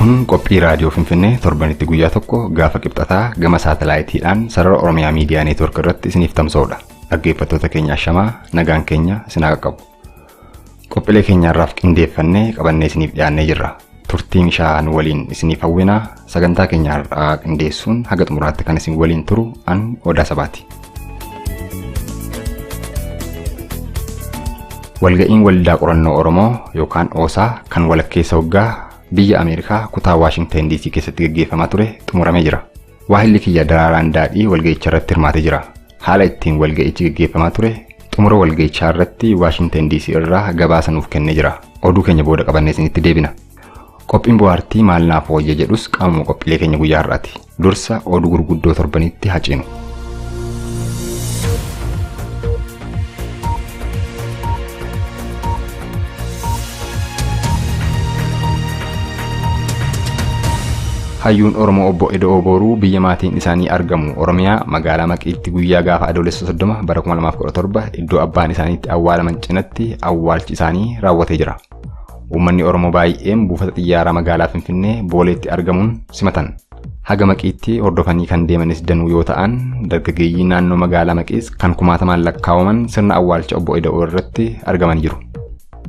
Kun qophii raadiyoo Finfinnee torbanitti guyyaa tokko gaafa qibxataa gama saatalaayitiidhaan sarara Oromiyaa Miidiyaa Neetwoork irratti isiniif tamsa'udha. Dhaggeeffattoota keenya ashamaa, nagaan keenya isin haa qaqqabu. Qophiilee keenya irraaf qindeeffannee qabannee isiniif dhiyaannee jirra. Turtii mishaa nu waliin isiniif hawwinaa. Sagantaa keenya har'aa qindeessuun haga xumuraatti kan isin waliin turu an Odaa Sabaati. Walga'iin Waldaa Qorannoo Oromoo yookaan OSA kan walakkeessa waggaa biyya Ameerikaa kutaa Waashingtan DC keessatti gaggeeffamaa ture xumuramee jira. Waahilli kiyya Daraaraan Daadhii walga'icha irratti hirmaatee jira. Haala ittiin walga'ichi gaggeeffamaa ture xumura walga'ichaa irratti Waashingtan DC irraa gabaasa nuuf kennee jira. Oduu keenya booda qabannee isinitti deebina. Qophiin bohaartii maal naaf wayya jedhus qaamuma qophiilee keenya guyyaa har'aati. Dursa oduu gurguddoo torbanitti haa ceenu. Hayyuun Oromoo Obbo Eda'oo Booruu biyya maatiin isaanii argamu Oromiyaa magaalaa Maqiitti guyyaa gaafa Adoolessa 30 bara 2017 iddoo abbaan isaaniitti awwaalaman cinatti awwaalchi isaanii raawwatee jira. Uummanni Oromoo baay'een buufata xiyyaaraa magaalaa Finfinnee Booleetti argamuun simatan. Haga Maqiitti hordofanii kan deemanis danuu yoo ta'an, dargaggeeyyii naannoo magaalaa Maqiis kan kumaatamaan lakkaawaman sirna awwaalcha Obbo Eda'oo irratti argamanii jiru.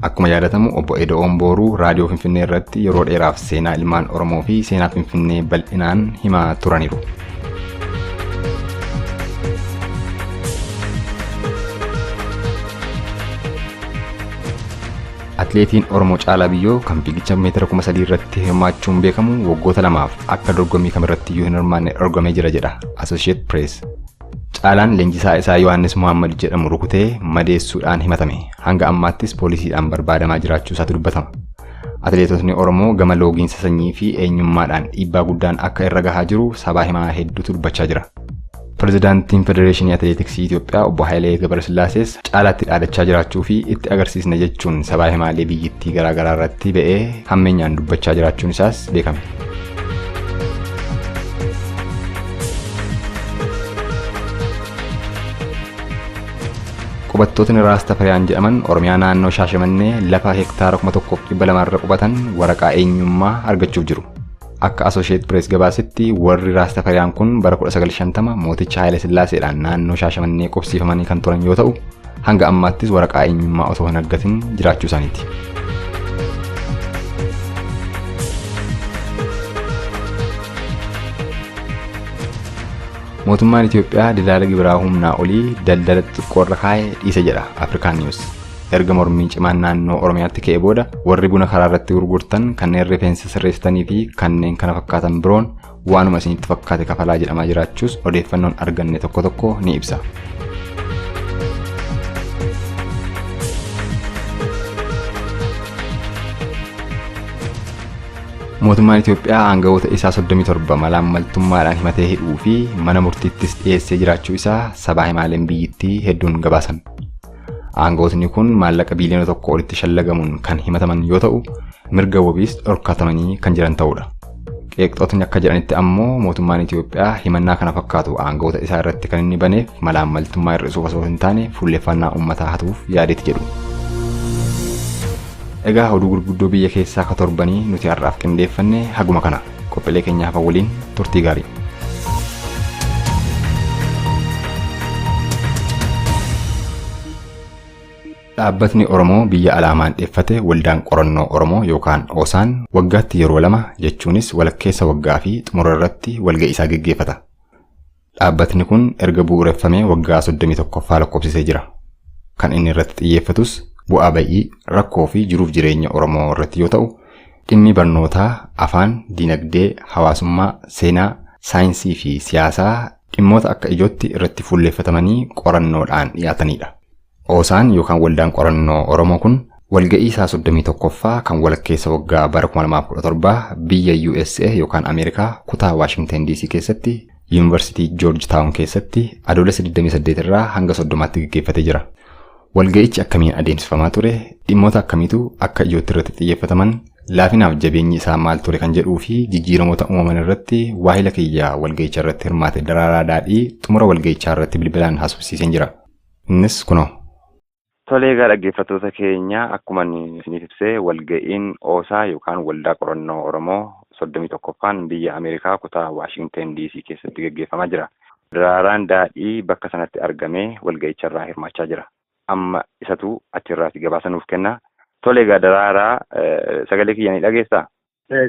Akkuma yaadatamu Obbo Eda'oon Booruu raadiyoo Finfinnee irratti yeroo dheeraaf seenaa ilmaan Oromoo fi seenaa Finfinnee bal'inaan himaa turaniiru. Atileetiin Oromoo Caalaa Biyyoo kan fiigicha meetira 3000 irratti hirmaachuun beekamu waggoota lamaaf akka dorgommii kamirrattiyyuu hin hirmaanne dhorgamee jira jedha Associated Press. Caalaan leenjisaa isaa Yohaannis Muhammad jedhamu rukutee madeessuudhaan himatame. Hanga ammaattis poolisiidhaan barbaadamaa jiraachuu isaatu dubbatama. Atileetotni Oromoo gama loogiinsa sanyii fi eenyummaadhaan dhiibbaa guddaan akka irra gahaa jiru sabaa himaa hedduutu dubbachaa jira. Pirezidaantiin Federeeshinii Atileetiksii Itoophiyaa Obbo Hayilee Gabrasillaasees caalaatti dhaadachaa jiraachuu fi itti agarsiisna jechuun sabaa himaalee biyyittii garaagaraa irratti ba'ee hammeenyaan dubbachaa jiraachuun isaas beekame. Qubattootni Raas Tafariyaan jedhaman Oromiyaa naannoo Shaashamannee lafa hektaara 1200 irra qubatan waraqaa eenyummaa argachuuf jiru. Akka Associated Press gabaasetti warri Raas Tafariyaan kun bara 1950 mooticha Haayile Sillaaseedhaan naannoo Shaashamannee qubsiifamanii kan turan yoo ta'u, hanga ammaattis waraqaa eenyummaa osoo hin argatin jiraachuu isaaniiti. Mootummaan Itoophiyaa dilaala gibiraa humnaa olii daldala xixiqqoo irra kaa'e dhiise jedha Afrikaan News. Erga mormiin cimaan naannoo Oromiyaatti ka'e booda warri buna karaa irratti gurgurtan, kanneen rifeensa sirreessitanii fi kanneen kana fakkaatan biroon waanuma isinitti fakkaate kafalaa jedhamaa jiraachuus odeeffannoon arganne tokko tokko ni ibsa. Mootummaan Itoophiyaa aangawoota isaa 37 malaammaltummaadhaan himatee hidhuu fi mana murtiittis dhiyeessee jiraachuu isaa sabaa himaaleen biyyittii hedduun gabaasan. Aangawootni kun maallaqa biiliyoona tokko olitti shallagamuun kan himataman yoo ta'u, mirga wabiis dhorkatamanii kan jiran ta'uudha. Qeeqxootni akka jedhanitti ammoo mootummaan Itoophiyaa himannaa kana fakkaatu aangawoota isaa irratti kan inni baneef malaammaltummaa hir'isuuf osoo hin taane fuulleffannaa uummataa hatuuf yaadeeti jedhu. Egaa oduu gurguddoo biyya keessaa ka torbanii nuti har'aaf qindeeffanne haguma kana. Qophiilee keenya hafan waliin turtii gaarii. Dhaabbatni Oromoo biyya alaa maandheeffate Waldaan Qorannoo Oromoo yookaan OSAn waggaatti yeroo lama jechuunis walakkeessa waggaa fi xumura irratti walga'ii isaa geggeeffata. Dhaabbatni kun erga bu'uureffamee waggaa 31ffaa lakkoofsisee jira. Kan inni irratti xiyyeeffatus bu'aa ba'ii, rakkoo fi jiruuf jireenya Oromoo irratti yoo ta'u, dhimmi barnootaa, afaan, dinagdee, hawaasummaa, seenaa, saayinsii fi siyaasaa dhimmoota akka ijootti irratti fuulleeffatamanii qorannoodhaan dhiyaatanidha. OSAn yookaan Waldaan Qorannoo Oromoo kun walga'ii isaa 31ffaa kan walakkeessa waggaa bara 2017 biyya USA yookaan Ameerikaa kutaa Waashingtan DC keessatti Yuunivarsiitii Joorji Taawun keessatti Adoolessa 28 irraa hanga 30tti gaggeeffatee jira. Walga'ichi akkamiin adeemsifamaa ture, dhimmoota akkamiitu akka ijootti irratti xiyyeeffataman, laafinaaf jabeenyi isaa maal ture kan jedhuu fi jijjiiramoota uumaman irratti waahila kiyya walga'icha irratti hirmaate Daraaraa Daadhii xumura walga'ichaa irratti bilbilaan haasofsiiseen jira. Innis kunoo. Tolee, egaa dhaggeeffattoota keenya, akkuma isiniif ibsee walga'iin OSA yookaan Waldaa Qorannoo Oromoo 31ffaan biyya Ameerikaa kutaa Waashingten DC keessatti geggeeffamaa jira. Daraaraan Daadhii bakka sanatti argamee walga'icharraa hirmaachaa jira. Amma isatu achirraati gabaasa nuuf kenna. Tole egaa Daraaraa, sagalee kiyya ni dhageessaa?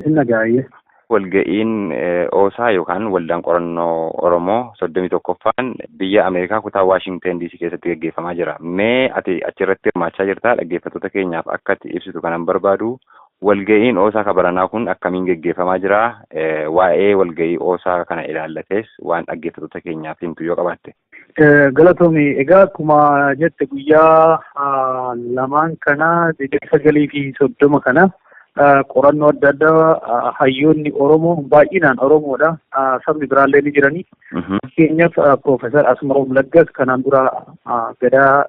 Sin dhaga'ayyee. Walga'iin OSA yookaan Waldaan Qorannoo Oromoo 31ffaan biyya Ameerikaa kutaa Waashingten DC keessatti geggeeffamaa jira. Mee ati achirratti hirmaachaa jirtaa, dhaggeeffattoota keenyaaf akka ati ibsitu kanan barbaadu, walga'iin OSA kabaranaa kun akkamiin geggeeffamaa jira? Waa'ee walga'ii OSA kana ilaallatees waan dhaggeeffattoota keenyaaf himtu yoo qabaatte. Galatoomi. Egaa akkuma jette guyyaa lamaan kana, 29 fi 30 kana, qorannoo adda addaa hayyoonni Oromoo baay'inaan Oromoodha. Sabni biraallee ni jirani. Fakkeenyaaf, Piroofeesar Asmaroom Laggas kanaan dura gadaa,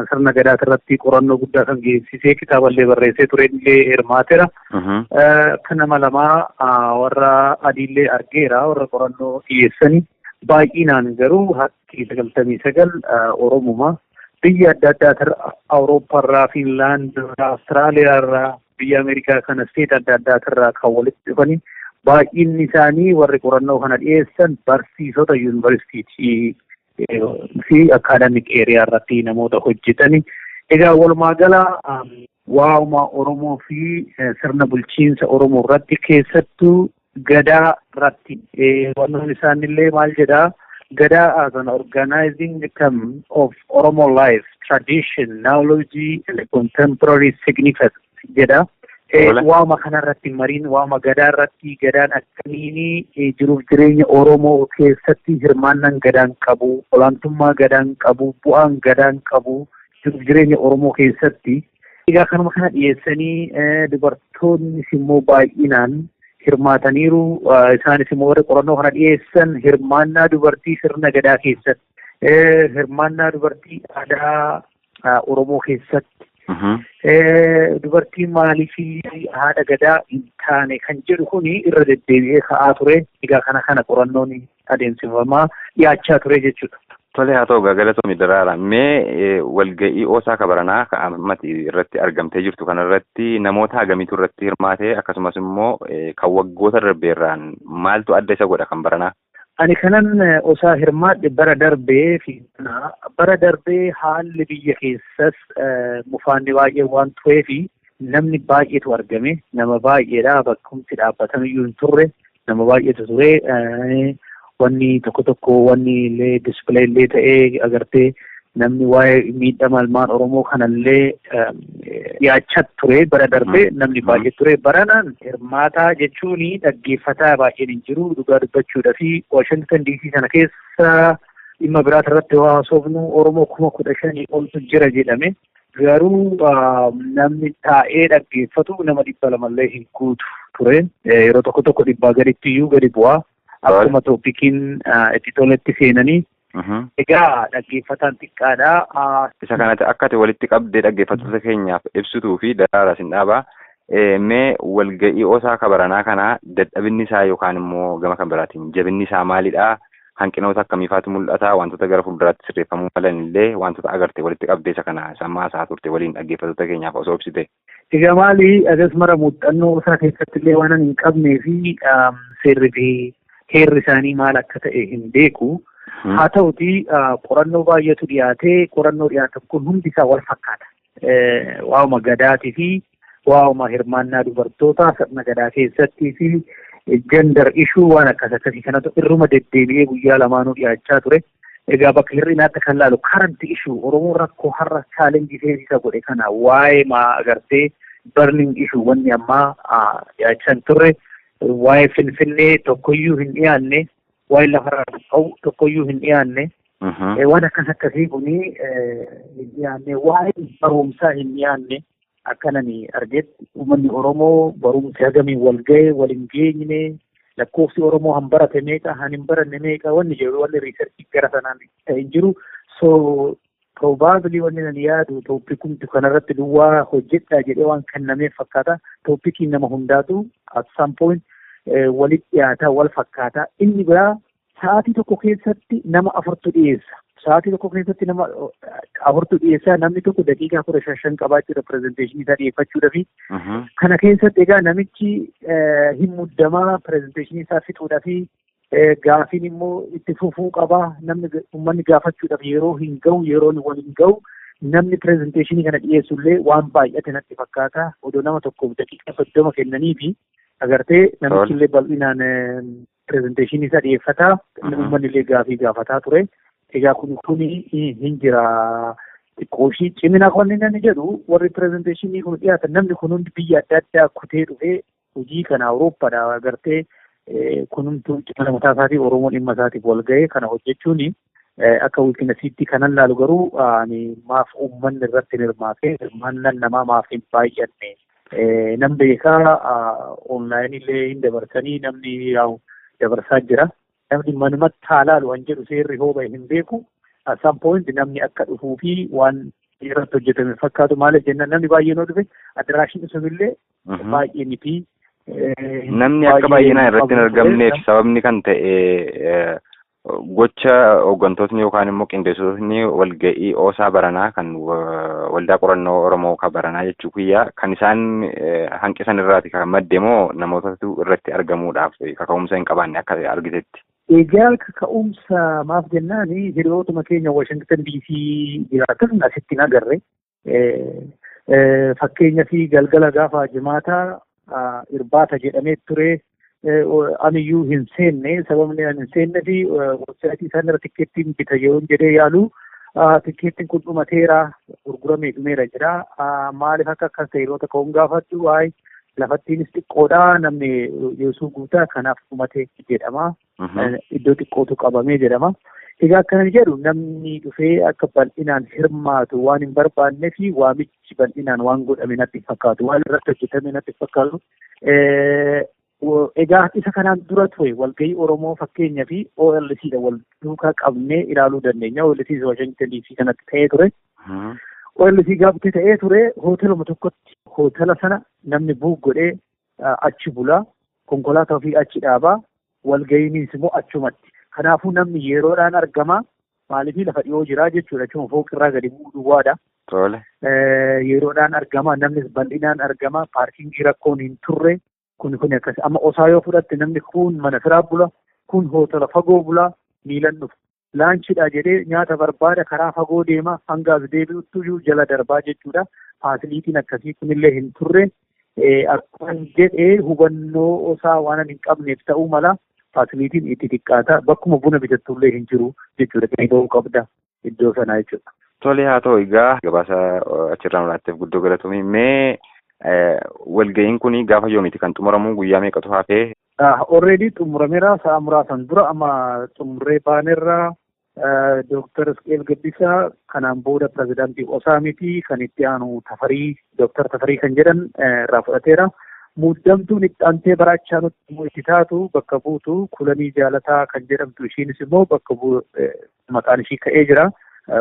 sirna gadaa irratti qorannoo guddaa kan geessisee kitaaballee barreessee ture illee hirmaateera. Akka nama lamaa warra adiillee argeera, warra qorannoo dhiyeessanii. Baay'inaan garuu harki 99 Oromuma. Biyya adda addaa, Awurooppaarraa, Fiinlaandirraa, Awustiraaliyaarraa, biyya Ameerikaa kana state adda addaatirraa kan walitti dhufanii, baay'inni isaanii warri qorannoo kana dhiyeessan barsiisota yuunivarsiitii fi academic area irratti namoota hojjetani. Egaa walumaa gala waa'uma Oromoo fi sirna bulchiinsa Oromoo irratti, keessattuu Gadaa irratti, wannoon isaanillee maal jedhaa, "Gadaa as an organizing term of Oromo life, tradition, knowledge and contemporary significance" jedha. Waa'uma kanarratti mariin waa'uma Gadaa irratti, Gadaan akkamiini jiruuf jireenya Oromoo keessatti hirmaannaan Gadaan qabu, olaantummaa Gadaan qabu, bu'aan Gadaan qabu jiruuf jireenya Oromoo keessatti. Egaa kanuma kana dhiyeessanii, dubartoonnis immoo baay'inaan hirmaataniiru. Isaanis immoo warri qorannoo kana dhiyeessan hirmaannaa dubartii sirna Gadaa keessatti, hirmaannaa dubartii aadaa Oromoo keessatti, dubartiin maaliif haadha Gadaa hin taane kan jedhu kuni irra deddeebi'ee ka'aa ture. Egaa kana qorannoon adeemsifamaa dhiyaachaa ture jechuudha. Tole, haa ta'u, galatoomi Daraara. Mee walga'ii OSA kabaranaa ka ammati irratti argamtee jirtu kanarratti namoota hagamiitu irratti hirmaate? Akkasumas immoo kan waggoota darbeerraan maaltu adda isa godha kan baranaa? Ani kanan OSA hirmaadhe bara darbee fi bara darbee haalli biyya keessas mufaanni baay'ee waan tureefi namni baay'eetu argame. Nama baay'eedha, bakkumsi dhaabbatamiyyuu hin turre, nama baay'eetu ture. Wanni tokko tokko, wanni illee display illee ta'ee agartee, namni waa'ee miidhama ilmaan Oromoo kanallee dhiyaachaa ture. Bara darbee namni baay'ee ture. Baranaan hirmaataa jechuun dhaggeeffataa baay'een hin jiru dhugaa dubbachuudha. Fi Washington DC sana keessa dhimma biraata irratti waa haasofnu Oromoo 15,000 oltu jira jedhame. Garuu namni taa'ee dhaggeeffatu nama 200llee hin guutu ture. Yeroo tokko tokko 100 gaditti iyyuu gadi bu'aa. Akkuma topiciin itti toletti seenanii. Egaa dhaggeeffataan xiqqaadha. Isa kanatti akka ati walitti qabdee dhaggeeffattoota keenyaaf ibsituu fi Daraara sin dhaabaa. Mee walga'ii OSA kabaranaa kana dadhabinni isaa yookaan immoo gama kan biraatiin jabinni isaa maalidha? Hanqinoota akkamiifaatu mul'ata? Wantoota gara fuulduraatti sirreeffamuu malan illee wantoota agarte walitti qabdee isa kana sammaa isaa turte waliin dhaggeeffattoota keenyaaf osoo ibsite. Egaa maali, agas mara muuxannoo isaa keessatti illee waan hin qabnee fi seerri fi heerri isaanii maal akka ta'e hin beeku. Haa ta'uti, qorannoo baay'eetu dhiyaatee, qorannoo dhiyaatan kun hundi isaa wal fakkaata. Waa'uma Gadaatii fi waa'uma hirmaannaa dubartootaa sirna Gadaa keessattii fi gender issue, waan akkas akkasii kanatu irruma deddeebi'ee guyyaa lamaanuu dhiyaachaa ture. Egaa bakka hir'inaatti kan laalu current issue Oromoon rakkoo har'a challenge seensisa godhe kana, waa'ee maa agartee burning issue wanni ammaa dhiyaachaa hin turre. Waa'ee Finfinnee tokkoyyuu hin dhiyaanne, waa'ee lafarraa qabu tokkoyyuu hin dhiyaanne. Waan akkas akkasii kuni hin dhiyaanne, waa'ee barumsaa hin dhiyaanne. Akkanani argetti uummanni Oromoo barumsi hagamiin wal ga'e, wal hin geenye, lakkoofsi Oromoo han barate meeqa, han hin baranne meeqa, wanni jedhu, wanni research gara sanaan hin jiru. So probably wanni nan yaadu topicumti kanarratti duwwaa hojjedhaa jedhee waan kennameef fakkaata. Topiciin nama hundaatu at some point walitti dhiyaataa, wal fakkaataa. Inni biraa sa'aatii tokko keessatti nama afurtu dhiyeessa. Sa'aatii tokko keessatti nama afurtu dhiyeessaa, namni tokko daqiiqaa 15 qabaachuudha presentation isaa dhiyeeffachuudhaafi. Kana keessatti egaa namichi hin muddamaa presentation isaa fixuudhaafi, gaafiin immoo itti fufuu qaba. Namni uummanni gaafachuudhaaf yeroo hin ga'u, yeroon wal hin ga'u. Namni presentation kana dhiyeessullee waan baay'ate natti fakkaata. Odoo nama tokkoof daqiiqaa 30 kennaniifi agartee namichi illee bal'inaan presentation isaa dhiyeeffataa, uummanni illee gaafii gaafataa ture. Egaa kun hin jira. Xiqqooshii cimina kan inni jedhu, warri presentation kun dhiyaatan, namni kun hundi biyya adda addaa kutee dhufee hojii kana Awurooppaadha agartee. Kunumtuu cimina mataa isaatii. Oromoon dhimma isaatiif wal ga'ee kana hojjechuun akka weaknessiitti kanan laalu. Garuu ani maaf uummanni irratti hin hirmaate, hirmaannaan namaa maaf hin baay'anne nan beekaa. Online illee hin dabarsanii, namni yaa'u dabarsaa jira. Namni manumatti haa laalu kan jedhu seerri hoo bahe hin beeku. At some point namni akka dhufuu fi waan irratti hojjetame fakkaatu. Maaliif jennaan, namni baay'een yoo dhufe addaraashiin sunillee baay'ee miti. Namni akka baay'inaan irratti hin argamneef sababni kan ta'e gocha hooggantootni yookaan immoo qindeessitootni walga'ii OSA baranaa, kan Waldaa Qorannoo Oromoo kan baranaa jechuu kiyya, kan isaan hanqisan irraati kan madde moo namootatu irratti argamuudhaaf kaka'umsa hin qabaanne akka argitetti? Egaa kaka'umsa maaf jennaan, hiriyootuma keenya Washington DC jiraatan asitti hin agarre. Fakkeenya fi galgala gaafa Jimaataa irbaata jedhamee ture. Aniyyuu hin seenne. Sababni ani hin seenne fi website isaan irra tikkeettiin bita yoo jedhee yaalu, tikkeettiin kun dhumateera, gurguramee dhumeera jedha. Maaliif akka akkas ta'e yeroo tokko hin gaafadhu, waa'ee lafattiinis xiqqoodha, namni yeesuu guutaa, kanaaf dhumate jedhama. Iddoo xiqqootu qabamee jedhama. Egaa akkana jedhu, namni dhufee akka bal'inaan hirmaatu waan hin barbaannee fi waamichi bal'inaan waan godhame natti fakkaatu, waan irratti hojjetame natti fakkaatu. Egaa isa kanaan dura ture walgahii Oromoo fakkeenya fi OLC dha wal duukaa qabnee ilaaluu dandeenya. OLC Washington DC kanatti ta'ee ture. OLC gaafate ta'ee ture hoteeluma tokkotti, hoteela sana namni book godhee achi bulaa, konkolaataa ofii achi dhaabaa, walgahiinis immoo achumatti. Kanaafuu namni yeroodhaan argama. Maaliif, lafa dhiyoo jira jechuudha. Achuma fooqirraa gadi bu'uu duwwaadha. Yeroodhaan argama, namnis bal'inaan argama, parking rakkoon hin turre. Kun akkas. Amma OSA yoo fudhatte, namni kun mana firaa bula, kun hoteela fagoo bula, miilan dhufa. Lunchidha jedhee nyaata barbaada, karaa fagoo deema, hanga as deebi'uttu jala darbaa jechuudha. Facilityn akkasii kunillee hin turre. Akkuma jedhee, hubannoo OSA waan hin qabneef ta'uu mala, facilityn itti xiqqaata. Bakkuma buna bitattullee hin jiru jechuudha. Gadi ba'uu qabda iddoo sanaa jechuudha. Tole, haa ta'u. Egaa gabaasa achirraa muraatteef guddoo galatoomii. Mee walga'iin kun gaafa yoomiiti kan xumuramu? Guyyaa meeqatu hafee? Already xumurameera sa'a muraasan dura. Amma xumurree baanerra. Dooktar Isqeel Gabbisaa kanaan booda pirezidaantii OSA miti, kan itti aanu Tafarii, Dooktar Tafarii kan jedhan irraa fudhateera. Muuddamtuun itti aantee baraachaa nutti immoo itti taatu bakka buutu Kulanii Jaalataa kan jedhamtu, ishiinis immoo bakka maqaan ishii ka'ee jira.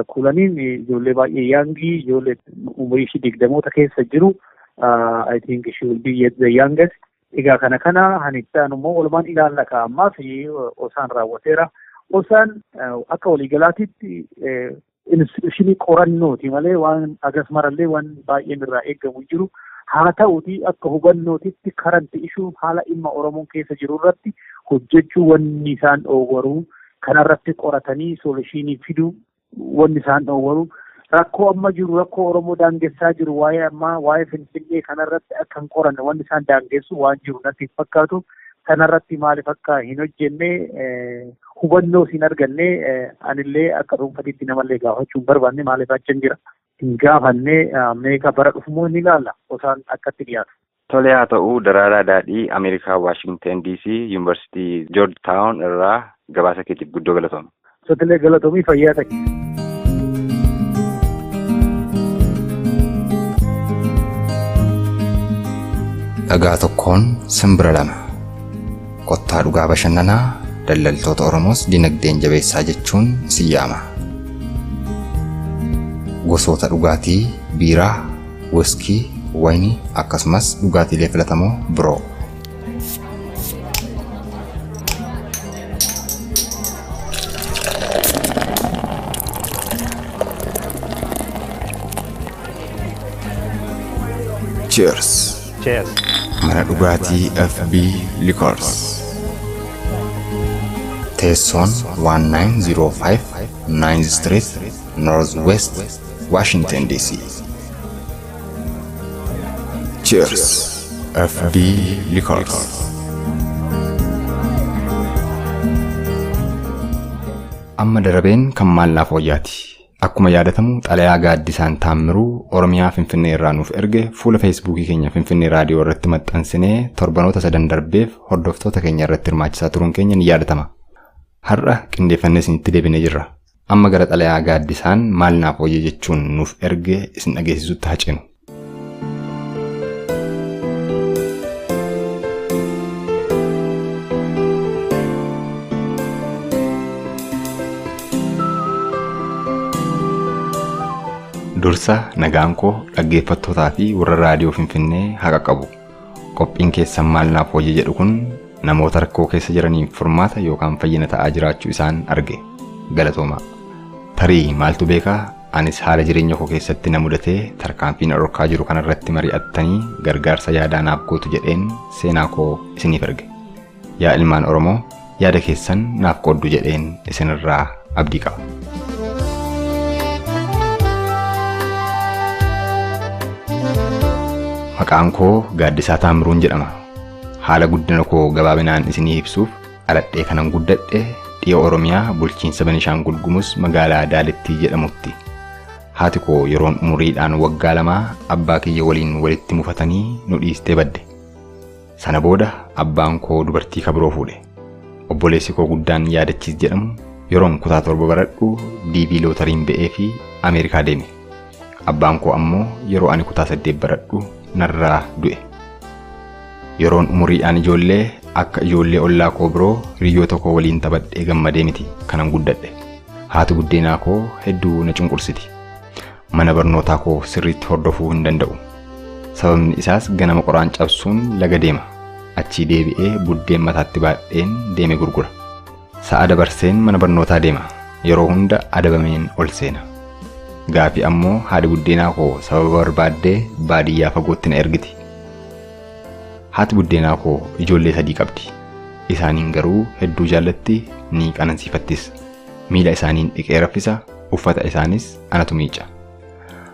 Kulaniin ijoollee baay'ee young, ijoollee umurii ishii 20moota keessa jiru. I think she will be the youngest. Egaa kana kan itti aanu immoo walumaan ilaalla ammaa fi OSAn raawwateera. OSAn akka waliigalaatitti institution qorannooti malee waan agas marallee waan baay'een irraa eeggamu jiru. Haa ta'uti, akka hubannootitti current issue, haala dhimma Oromoon keessa jiru irratti hojjechuu wanni isaan dhoowwaru, kanarratti qoratanii solution fiduu wanni isaan dhoowwaru, rakkoo amma jiru, rakkoo Oromoo daangessaa jiru, waa'ee ammaa, waa'ee Finfinnee kanarratti akka hin qoranne wanni isaan daangessu waan jiru natti hin fakkaatu. Kanarratti maaliif akka hin hojjenne hubannoo hin arganne. Anillee akka dhuunfatitti namallee gaafachuu hin barbaanne, maaliif achi hin jira hin gaafanne. Meeqa bara dhufumoo ni ilaalla OSAn akkatti dhiyaatu. Tole, haa ta'u. Daraaraa Daadhii, Ameerikaa, Waashingten DC, Yuunivarsiitii Joorj Taawun irraa gabaasa keetiif guddoo galatoome. Sotilee, galatoomii, fayyaa ta'e. Dhagaa tokkoon simbira lama. Kottaa dhugaa bashannanaa, daldaltoota Oromoos dinagdeen jabeessaa jechuun isin yaama. Gosoota dhugaatii biiraa, wiskii, wayinii akkasumas dhugaatiilee filatamoo biroo. Cheers! Cheers! Mana dhugaatii FB Liquors. Teessoon 1905 9th Street, Northwest, Washington DC. Cheers! FB Liquors. Amma darabeen kan maal naaf wayyaati. Akkuma yaadatamu xalayaa Gaaddisaan Taammiruu Oromiyaa Finfinnee irraa nuuf erge fuula Feesbuukii keenya Finfinnee Raadiyoo irratti maxxansinee torbanoota sadan darbeef hordoftoota keenya irratti hirmaachisaa turuun keenya ni yaadatama. Har'a qindeeffannee isinitti deebinee jirra. Amma gara xalayaa Gaaddisaan maal naaf wayya jechuun nuuf erge isin dhageessisutti haa ceenu. Dursa nagaan koo dhaggeeffattootaa fi warra raadiyoo Finfinnee haqa qabu. Qophiin keessan maal naaf wayya jedhu kun namoota rakkoo keessa jiraniif furmaata yookaan fayyina ta'aa jiraachuu isaan arge. Galatoomaa. Tarii maaltu beekaa anis haala jireenya koo keessatti na mudatee tarkaanfiin dhorkaa jiru kanarratti mari'attanii gargaarsa yaadaa naaf gootu jedheen seenaa koo isiniif erge. Yaa ilmaan Oromoo, yaada keessan naaf qooddu jedheen isinirraa abdii qaba. Maqaan koo Gaaddisaa Taammiruun jedhama. Haala guddina koo gabaabinaan isinii ibsuuf dhaladhee kanan guddadhe dhiya Oromiyaa bulchiinsa Benishaangul Gumuz magaalaa Daalittii jedhamutti. Haati koo yeroon umuriidhaan waggaa 2 abbaa kiyya waliin walitti mufatanii nu dhiistee badde. Sana booda abbaan koo dubartii kabiroo fuudhe. Obboleessi koo guddaan Yaadachiis jedhamu yeroon kutaa 7 baradhu DV lootariin ba'ee fi Ameerikaa deeme. Abbaan koo ammoo yeroo ani kutaa 8 baradhu narraa du'e. Yeroon umuriidhaan ijoollee akka ijoollee ollaa koo biroo hiriyoota koo waliin taphadhee gammadee miti kanan guddadhe. Haati buddeenaa koo hedduu na cunqursiti. Mana barnootaa koo sirriitti hordofuu hin danda'u. Sababni isaas ganama qoraan cabsuun laga deema. Achii deebi'ee buddeen mataatti baadheen deeme gurgura. Sa'a dabarseen mana barnootaa deema. Yeroo hunda adabameen ol seena. Gaafii ammoo haadhi buddeenaa koo sababa barbaaddee baadiyyaa fagootti na ergiti. Haati buddeenaa koo ijoollee 3 qabdi. Isaaniin garuu hedduu jaallatti ni qanansiifattis. Miila isaaniin dhiqee raffisa, uffata isaanis anatu miica.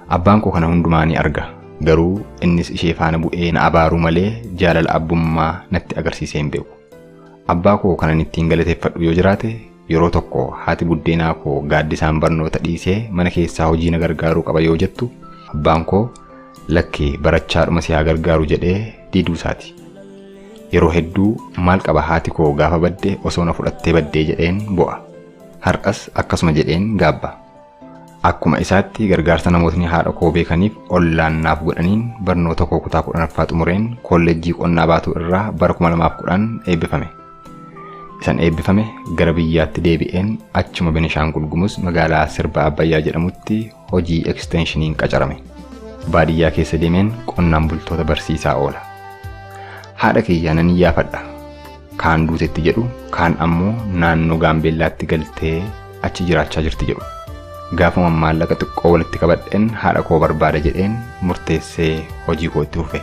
Abbaan koo kana hundumaa ni arga. Garuu innis ishee faana bu'ee na abaaruu malee jaalala abbummaa natti agarsiisee hin beeku. Abbaa koo kanan ittiin galateeffadhu yoo jiraate yeroo tokko haati buddeenaa koo Gaaddisaan barnoota dhiisee mana keessaa hojii na gargaaruu qaba yoo jettu abbaan koo lakki barachaadhuma si haa gargaaru jedhee diduu isaati. Yeroo hedduu maal qaba haati koo gaafa badde osoo na fudhattee baddee jedheen bo'a. Har'as akkasuma jedheen gaabba. Akkuma isaatti gargaarsa namootni haadha koo beekaniif ollaan naaf godhaniin barnoota koo kutaa 10ffaa xumureen kolleejjii qonnaa baatuu irraa bara 2010 eebbifame. Isan eebbifame gara biyyaatti deebi'een achuma Benishaangul Gumuz magaalaa Sirba Abbayyaa jedhamutti hojii eksteenshiniin qacarame. Baadiyyaa keessa deemeen qonnaan bultoota barsiisaa oola. Haadha kiyya nan iyyaafadha. Kaan duutetti jedhu, kaan ammoo naannoo Gaambeellaatti galtee achi jiraachaa jirti jedhu. Gaafuma maallaqa xiqqoo walitti qabadheen haadha koo barbaada jedheen murteessee hojii koo itti fufe.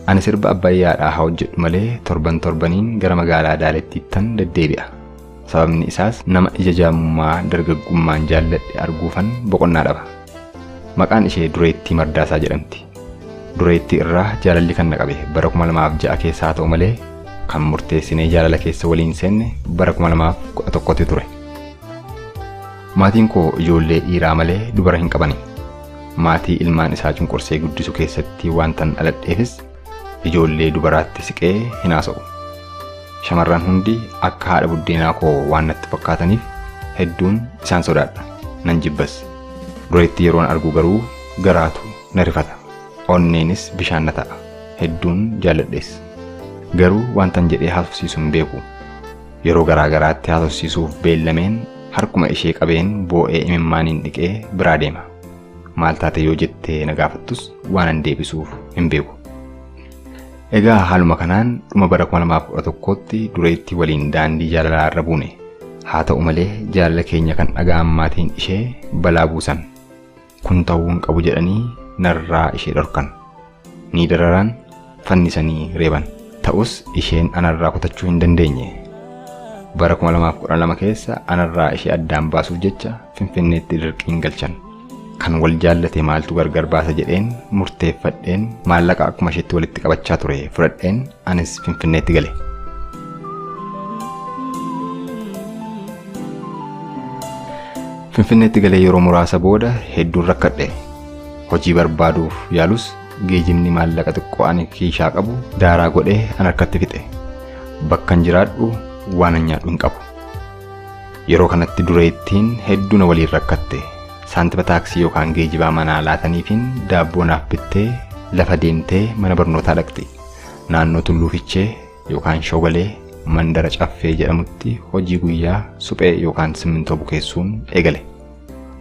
Ani Sirba Abbayyaadhaa haa hojjedhu malee torban torbaniin gara magaalaa Daalettiittan deddeebi'a. Sababni isaas nama ija jaamummaa dargaggummaan jaalladhe arguufan boqonnaa dhaba. Maqaan ishee Dureettii Mardaasaa jedhamti. Dureettii irraa jaalalli kan na qabe bara 2006 keessa haa ta'u malee kan murteessinee jaalala keessa waliin seenne bara 2011tti ture. Maatiin koo ijoollee dhiiraa malee dubara hin qabani. Maatii ilmaan isaa cunqursee guddisu keessatti waantan dhaladheefis ijoollee dubaraatti siqee hin haasa'u. Shamarran hundi akka haadha buddeenaa koo waan natti fakkaataniif hedduun isaan sodaadha. Nan jibbas. Dureetti yeroon argu garuu garaatu na rifata. Onneenis bishaan na ta'a. Hedduun jaalladhes. Garuu waantan jedhee haasofsiisu hin beeku. Yeroo garaa garaatti haasofsiisuuf beellameen harkuma ishee qabeen boo'ee imimmaaniin dhiqee biraa deema. Maal taate yoo jettee na gaafattus waanan deebisuuf hin beeku. Egaa haaluma kanaan dhuma bara 2011tti Dureettii waliin daandii jaalalaa irra buune. Haa ta'u malee jaalala keenya kan dhaga'an maatiin ishee balaa buusan. Kun ta'uu hin qabu jedhanii narraa ishee dhorkan. Ni dararan, fannisanii reeban. Ta'us isheen anarraa kutachuu hin dandeenye. Bara 2012 keessa anarraa ishee addaan baasuuf jecha Finfinneetti dirqiin galchan. Kan wal jaallate maaltu gargar baasa jedheen murteeffadheen maallaqa akkuma isheetti walitti qabachaa ture fudhadheen anis Finfinneetti gale. Finfinneetti galee yeroo muraasa booda hedduun rakkadhe. Hojii barbaaduuf yaalus geejibni maallaqa xiqqoo ani kiishaa qabu daaraa godhee an harkatti fixe. Bakkan jiraadhu waan an nyaadhu hin qabu. Yeroo kanatti dureettiin hedduu na waliin rakkatte. Saantima taaksii yookaan geejibaa manaa laataniifiin daabboo naaf bittee lafa deemtee mana barnootaa dhaqxi. Naannoo Tulluu Fichee yookaan Shogalee mandara Caffee jedhamutti hojii guyyaa suphee yookaan simmintoo bukeessuun eegale.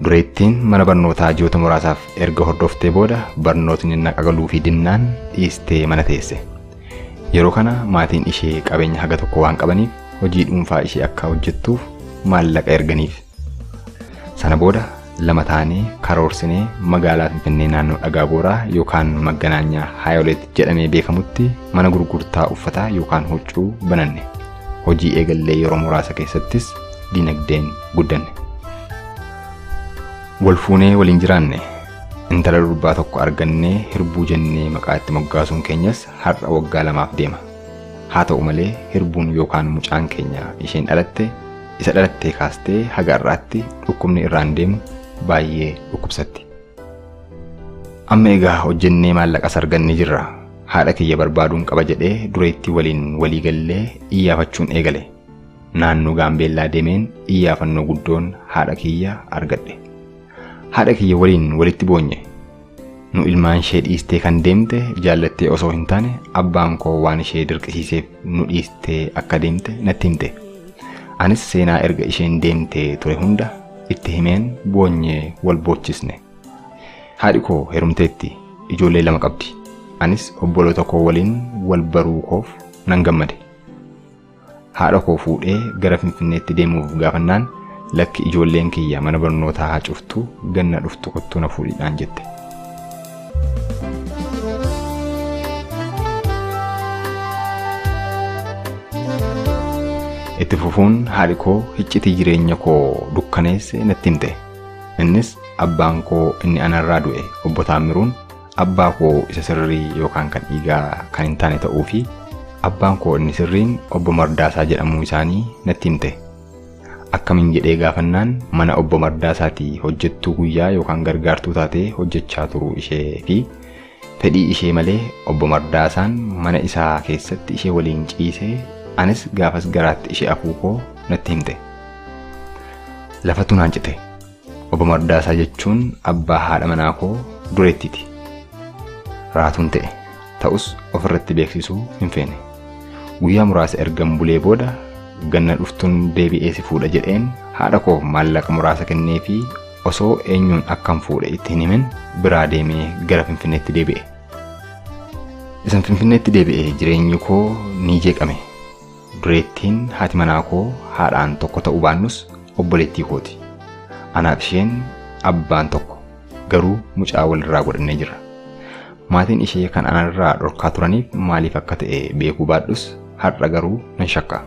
Dureettiin mana barnootaa ji'oota muraasaaf erga hordoftee booda barnootni na qagaluu fi dinnaan dhiistee mana teesse. Yeroo kana maatiin ishee qabeenya haga tokko waan qabaniif hojii dhuunfaa ishee akka hojjettuuf maallaqa erganiif. Sana booda lama taanee karoorsinee magaalaa Finfinnee naannoo Dhagaa Booraa yookaan Magganaanyaa Haayoleet jedhamee beekamutti mana gurgurtaa uffataa yookaan huccuu bananne. Hojii eegallee yeroo muraasa keessattis dinagdeen guddanne. Wal fuunee waliin jiraanne. Intala durbaa tokko argannee Hirbuu jennee maqaa itti moggaasuun keenyas har'a waggaa 2f deema. Haa ta'u malee Hirbuun yookaan mucaan keenya isheen dhalatte isa dhalattee kaastee haga har'aatti dhukkubni irraan deemu baay'ee dhukkubsatti. Amma egaa hojjennee maallaqas argannee jirra. Haadha kiyya barbaaduun qaba jedhee dureettii waliin walii gallee iyyaafachuun eegale. Naannoo Gaambeellaa deemeen iyyaafannoo guddoon haadha kiyya argadhe. Haadha kiyya waliin walitti boonye. Nu ilmaan ishee dhiistee kan deemte jaallattee osoo hin taane abbaan koo waan ishee dirqisiiseef nu dhiistee akka deemte natti himte. Anis seenaa erga isheen deemtee ture hunda itti himeen boonyee wal boochisne. Haadhi koo heerumteetti, ijoollee 2 qabdi. Anis obboloota koo waliin wal baruu koof nan gammade. Haadha koo fuudhee gara Finfinneetti deemuuf gaafannaan lakki ijoolleen kiyya mana barnootaa haa cuftu ganna dhuftu kottuu na fuudhi naan jette. Itti fufuun haadhi koo hiccitii jireenya koo dukkaneesse natti himte. Innis abbaan koo inni anarraa du'e obbo Taammiruun abbaa koo isa sirrii yookaan kan dhiigaa kan hin taane ta'uu fi abbaan koo inni sirriin obbo Mardaasaa jedhamuu isaanii natti himte. Akkamiin jedhee gaafannaan mana obbo Mardaasaatii hojjettuu guyyaa yookaan gargaartuu taatee hojjechaa turuu ishee fi fedhii ishee malee obbo Mardaasaan mana isaa keessatti ishee waliin ciisee anis gaafas garaatti ishee afuu koo natti himte. Lafatu naan cite. Obbo Mardaasaa jechuun abbaa haadha manaa koo dureettiti. Raatuun ta'e. Ta'us ofirratti beeksisuu hin feene. Guyyaa muraasa ergan bulee booda ganna dhuftuun deebi'ee si fuudha jedheen haadha koof maallaqa muraasa kenneefii osoo eenyuun akkan fuudhe itti hin himin biraa deemee gara Finfinneetti deebi'e. Isan Finfinneetti deebi'e jireenyi koo ni jeeqame. Dureettiin haati manaa koo haadhaan tokko ta'uu baannus obboleettii kooti. Anaaf isheen abbaan tokko garuu mucaa walirraa godhannee jirra. Maatiin ishee kan anarraa dhorkaa turaniif maaliif akka ta'e beekuu baadhus har'a garuu nan shakka.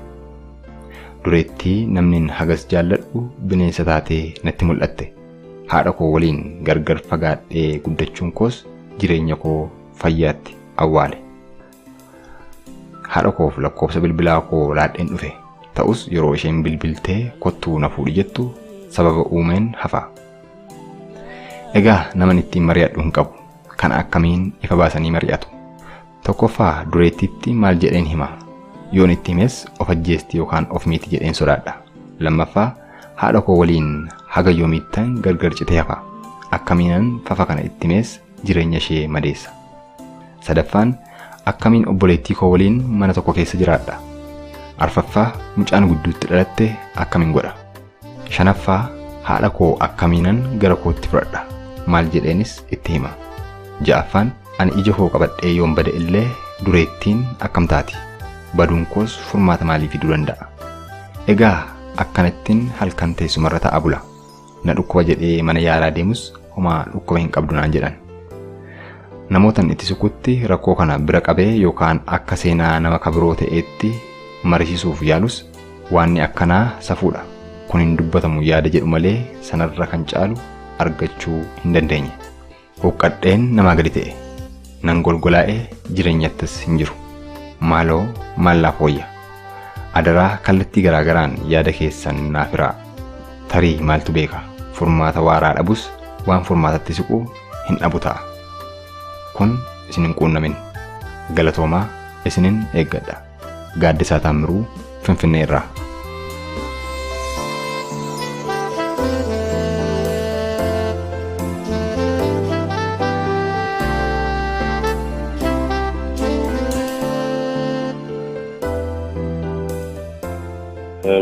Dureettii namnin hagas jaalladhu bineensa taatee natti mul'atte. Haadha koo waliin gargar fagaadhee guddachuun koos jireenya koo fayyaatti awwaale. Haadha koof lakkoofsa bilbilaa koo laadheen dhufe. Ta'us yeroo isheen bilbiltee kottuu na fuudhi jettu sababa uumeen hafa. Egaa naman ittiin mari'adhu hin qabu. Kana akkamiin ifa baasanii mari'atu? Tokkoffaa dureettiitti maal jedheen hima? Yoon itti himes of ajjeesti yookaan of miiti jedheen sodaadha. Lammaffaa haadha koo waliin haga yoomiittan gargar citee hafa? Akkamiinan fafa kana itti himees jireenya ishee madeessa? Sadaffaan akkamiin obboleettii koo waliin mana tokko keessa jiraadha? Arfaffaa mucaan gidduutti dhalatte akkamiin godha? Shanaffaa haadha koo akkamiinan gara kootti fudhadha? Maal jedheenis itti hima? Ja'affaan ani ija koo qabadhee yoon bade illee dureettiin akkam taati? Baduun koos furmaata maalii fiduu danda'a? Egaa akkanattin halkan teessumarra ta'a bula. Na dhukkuba jedhee mana yaalaa deemus Homaa dhukkuba hin qabdu naan jedhan. Namootan itti siqutti rakkoo kana bira qabee yookaan akka seenaa nama kabiroo ta'eetti marisiisuuf yaalus, waanni akkanaa safuudha, kun hin dubbatamu yaada jedhu malee sanarra kan caalu argachuu hin dandeenye. Huqqadheen namaa gadi ta'e. Nan golgolaa'ee jireenyattis hin jiru. Maaloo maal naaf wayya? Adaraa kallattii garaagaraan yaada keessan naaf hiraa. Tarii maaltu beeka, furmaata waaraa dhabus waan furmaatatti siqu hin dhabu ta'a. Kun isin hin quunnamin. Galatoomaa, isinin eeggadha. Gaaddisaa Taammiruu, Finfinnee irraa.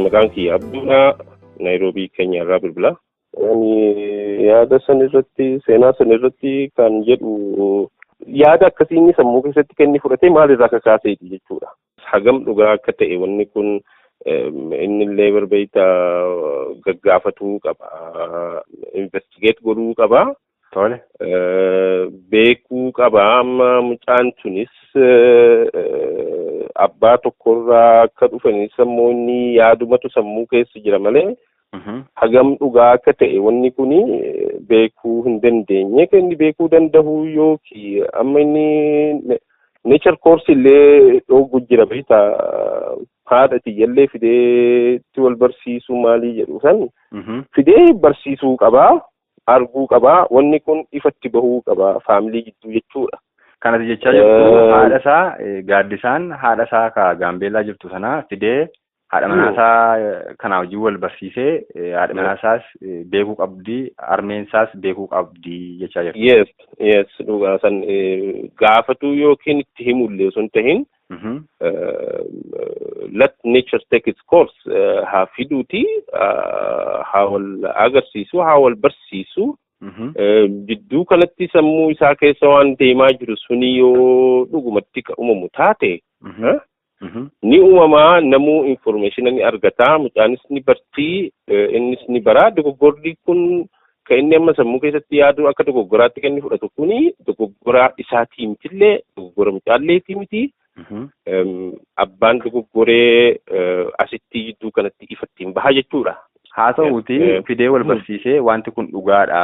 Maqaan kiyya Abduudha. Naayiroobii, Keenya irraa bilbila. Ani yaada san irratti, seenaa san irratti kan jedhu, yaada akkasii inni sammuu keessatti kenni fudhatee maalirraa kakaaseeti jechuudha. Hagam dhugaa akka ta'e wanni kun inni illee barbeeyta gaggaafatuu qaba. Investigate godhuu qaba. Tole. Beekuu qaba. Amma mucaan tunis abbaa tokkorraa akka dhufanis ammoo inni yaadumatu sammuu keessa jira malee hagam dhugaa akka ta'e wanni kuni beekuu hin dandeenye. Kan inni beekuu danda'u yookiin amma inni nature course illee dhoogu jira, beektaa, haadha tiyyallee fidee itti wal barsiisuu maalii jedhu san fidee barsiisuu qabaa, arguu qabaa. Wanni kun ifatti bahuu qaba family gidduu jechuudha. Kanati jechaa jirtu, haadha isaa, Gaaddisaan haadha isaa ka Gaambeellaa jirtu sana fidee haadha manaasaa kana wajjin wal barsiisee, haadha manaasaas beekuu qabdi, harmeen isaas beekuu qabdi jechaa jirtu. Yes, dhugaa san gaafatuu yookiin itti himullee osoo hin tahin, let nature take its course, haa fiduuti, haa wal agarsiisu, haa wal barsiisu. Jidduu kanatti sammuu isaa keessa waan deemaa jiru suni yoo dhugumatti ka uumamu taate, ni uumamaa, namuu information ni argataa, mucaanis ni bartii, innis ni baraa. Dogoggorri kun kan inni amma sammuu keessatti yaadu akka dogoggoraatti kan inni fudhatu kuni dogoggoraa isaatii mitillee, dogoggora mucaalleetii miti. Abbaan dogoggoree asitti jidduu kanatti ifatti hin baha jechuudha. Haa ta'uuti, fidee wal barsiisee wanti kun dhugaadha,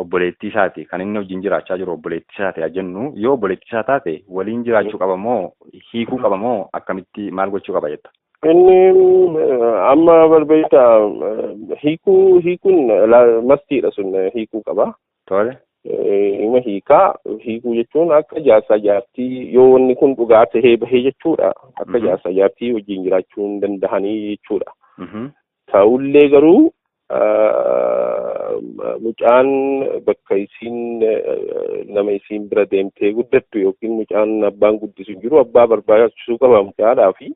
obboleettii isaati kan inni wajjin jiraachaa jiru, obboleettii isaati haa jennu, yoo obboleettii isaa taate waliin jiraachuu qaba moo hiikuu qaba moo akkamitti maal gochuu qaba jetta? Inni amma barbeeyta hiikuun mastiidha, sun hiikuu qaba. Tole. Ima hiikaa. Hiikuu jechuun akka jaarsaa jaartii, yoo wanni kun dhugaa tahee bahee jechuudha. Akka jaarsaa jaartii wajjin jiraachuu hin dandahanii jechuudha. Ta'ullee garuu mucaan bakka isiin nama isiin bira deemtee guddattu yookiin mucaan abbaan guddisu hin jiru, abbaa barbaachisuu qaba mucaadhaa fi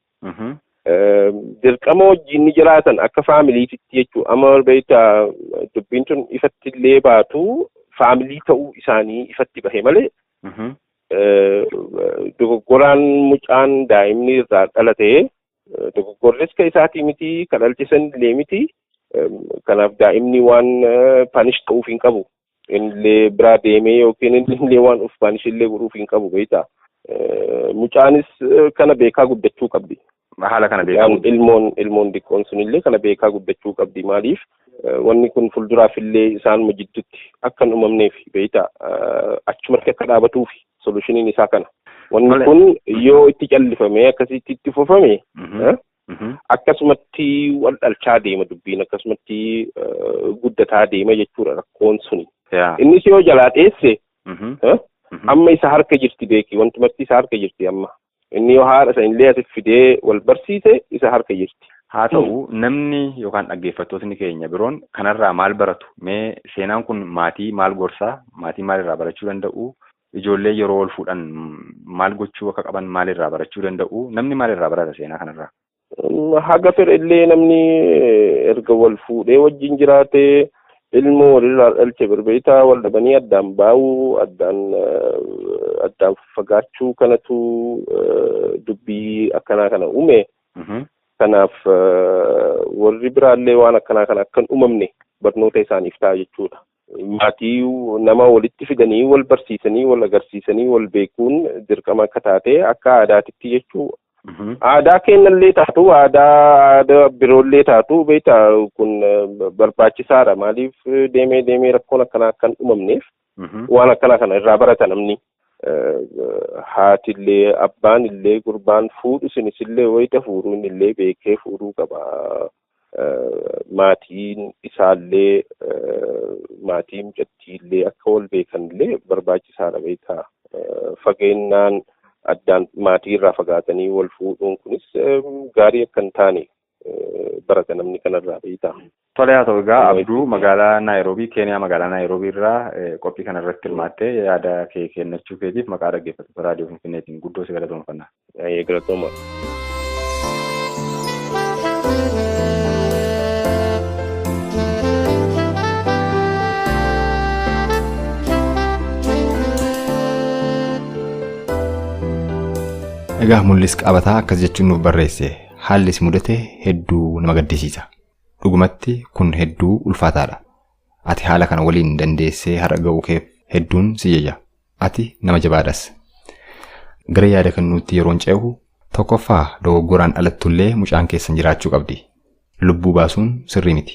dirqama wajjin ni jiraatan akka familyitti jechuudha. Amma beektaa, dubbiin tun ifatti illee baatu, family ta'uu isaanii ifatti bahe malee, dogoggoraan mucaan daa'imni irraa dhalate dogoggorris ka isaatii miti, ka dhalchisan illee miti. Kanaaf daa'imni waan punish ta'uuf hin qabu. Innillee biraa deemee yookiin innillee waan of punish illee godhuuf hin qabu, beektaa. Mucaanis kana beekaa guddachuu qabdi. Haala kana beekaa. Ilmoon xiqqoon sunillee kana beekaa guddachuu qabdi. Maaliif, wanni kun fuulduraaf illee isaan jidduutti akka hin uumamneef, beektaa, achumatti akka dhaabatuuf solutioniin isaa kana. Wanni kun yoo itti callifamee akkasitti itti fufame, akkasumatti wal dhalchaa deema dubbiin, akkasumatti guddataa deema jechuudha rakkoon suni. Innis yoo jalaa dheesse, amma isa harka jirti, beeki, wantumatti isa harka jirti amma. Inni yoo haadha isa illee asitti fidee wal barsiise, isa harka jirti. Haa ta'u, namni yookaan dhaggeeffattootni keenya biroon kanarraa maal baratu? Mee seenaan kun maatii maal gorsaa? Maatii maalirraa barachuu danda'u? Ijoollee yeroo ol fuudhan maal gochuu akka qaban maalirraa barachuu danda'u? Namni maalirraa barata seenaa kanarraa? Haga fedhe illee namni erga wal fuudhee wajjin jiraatee ilmoo walirraa dhalche, birbeetaa, wal dhabanii addaan baa'uu, addaan fagaachuu kanatu dubbii akkanaa kana uume. Kanaaf warri biraallee waan akkanaa kana akka hin uumamne barnoota isaaniif ta'a jechuudha. Maatii nama walitti fidanii wal barsiisanii wal agarsiisanii wal beekuun dirqama akka taate akka aadaatitti jechuu. Aadaa keenyallee taatu, aadaa biroollee taatu, beektaa, kun barbaachisaadha. Maaliif, deemee deemee rakkoon akkanaa akka hin uumamneef waan akkanaa kana irraa barata namni. Haatillee abbaan illee gurbaan fuudhu sunis illee wayita fuudhuun illee beekee fuudhuu qaba. Maatiin isaallee maatii mucattiillee akka wal beekan illee barbaachisaadha, beektaa. Fageennaan addaan maatii irraa fagaatanii wal fuudhuun kunis gaarii akka hin taane barata namni kanarraa, beektaa. Tole, haa ta'u. Egaa Abduu, magaalaa Naayiroobii, Keeniyaa magaalaa Naayiroobii irraa qophii kana irratti hirmaattee yaada kee kennachuu keetiif maqaa dhaggeeffattoota Raadiyoo Finfinneetiin guddoo si galatoomfanna. Galatooma. Egaa Mul'is Qabataa akkas jechuun nuuf barreesse: "Haalli si mudate hedduu nama gaddisiisa. Dhugumatti kun hedduu ulfaataadha. Ati haala kana waliin dandeessee har'a ga'uu keef hedduun si jaja. Ati nama jabaadhas. Gara yaada kennuutti yeroon ce'u, tokkoffaa, dogoggoraan dhalattullee mucaan keessan jiraachuu qabdi. Lubbuu baasuun sirrii miti.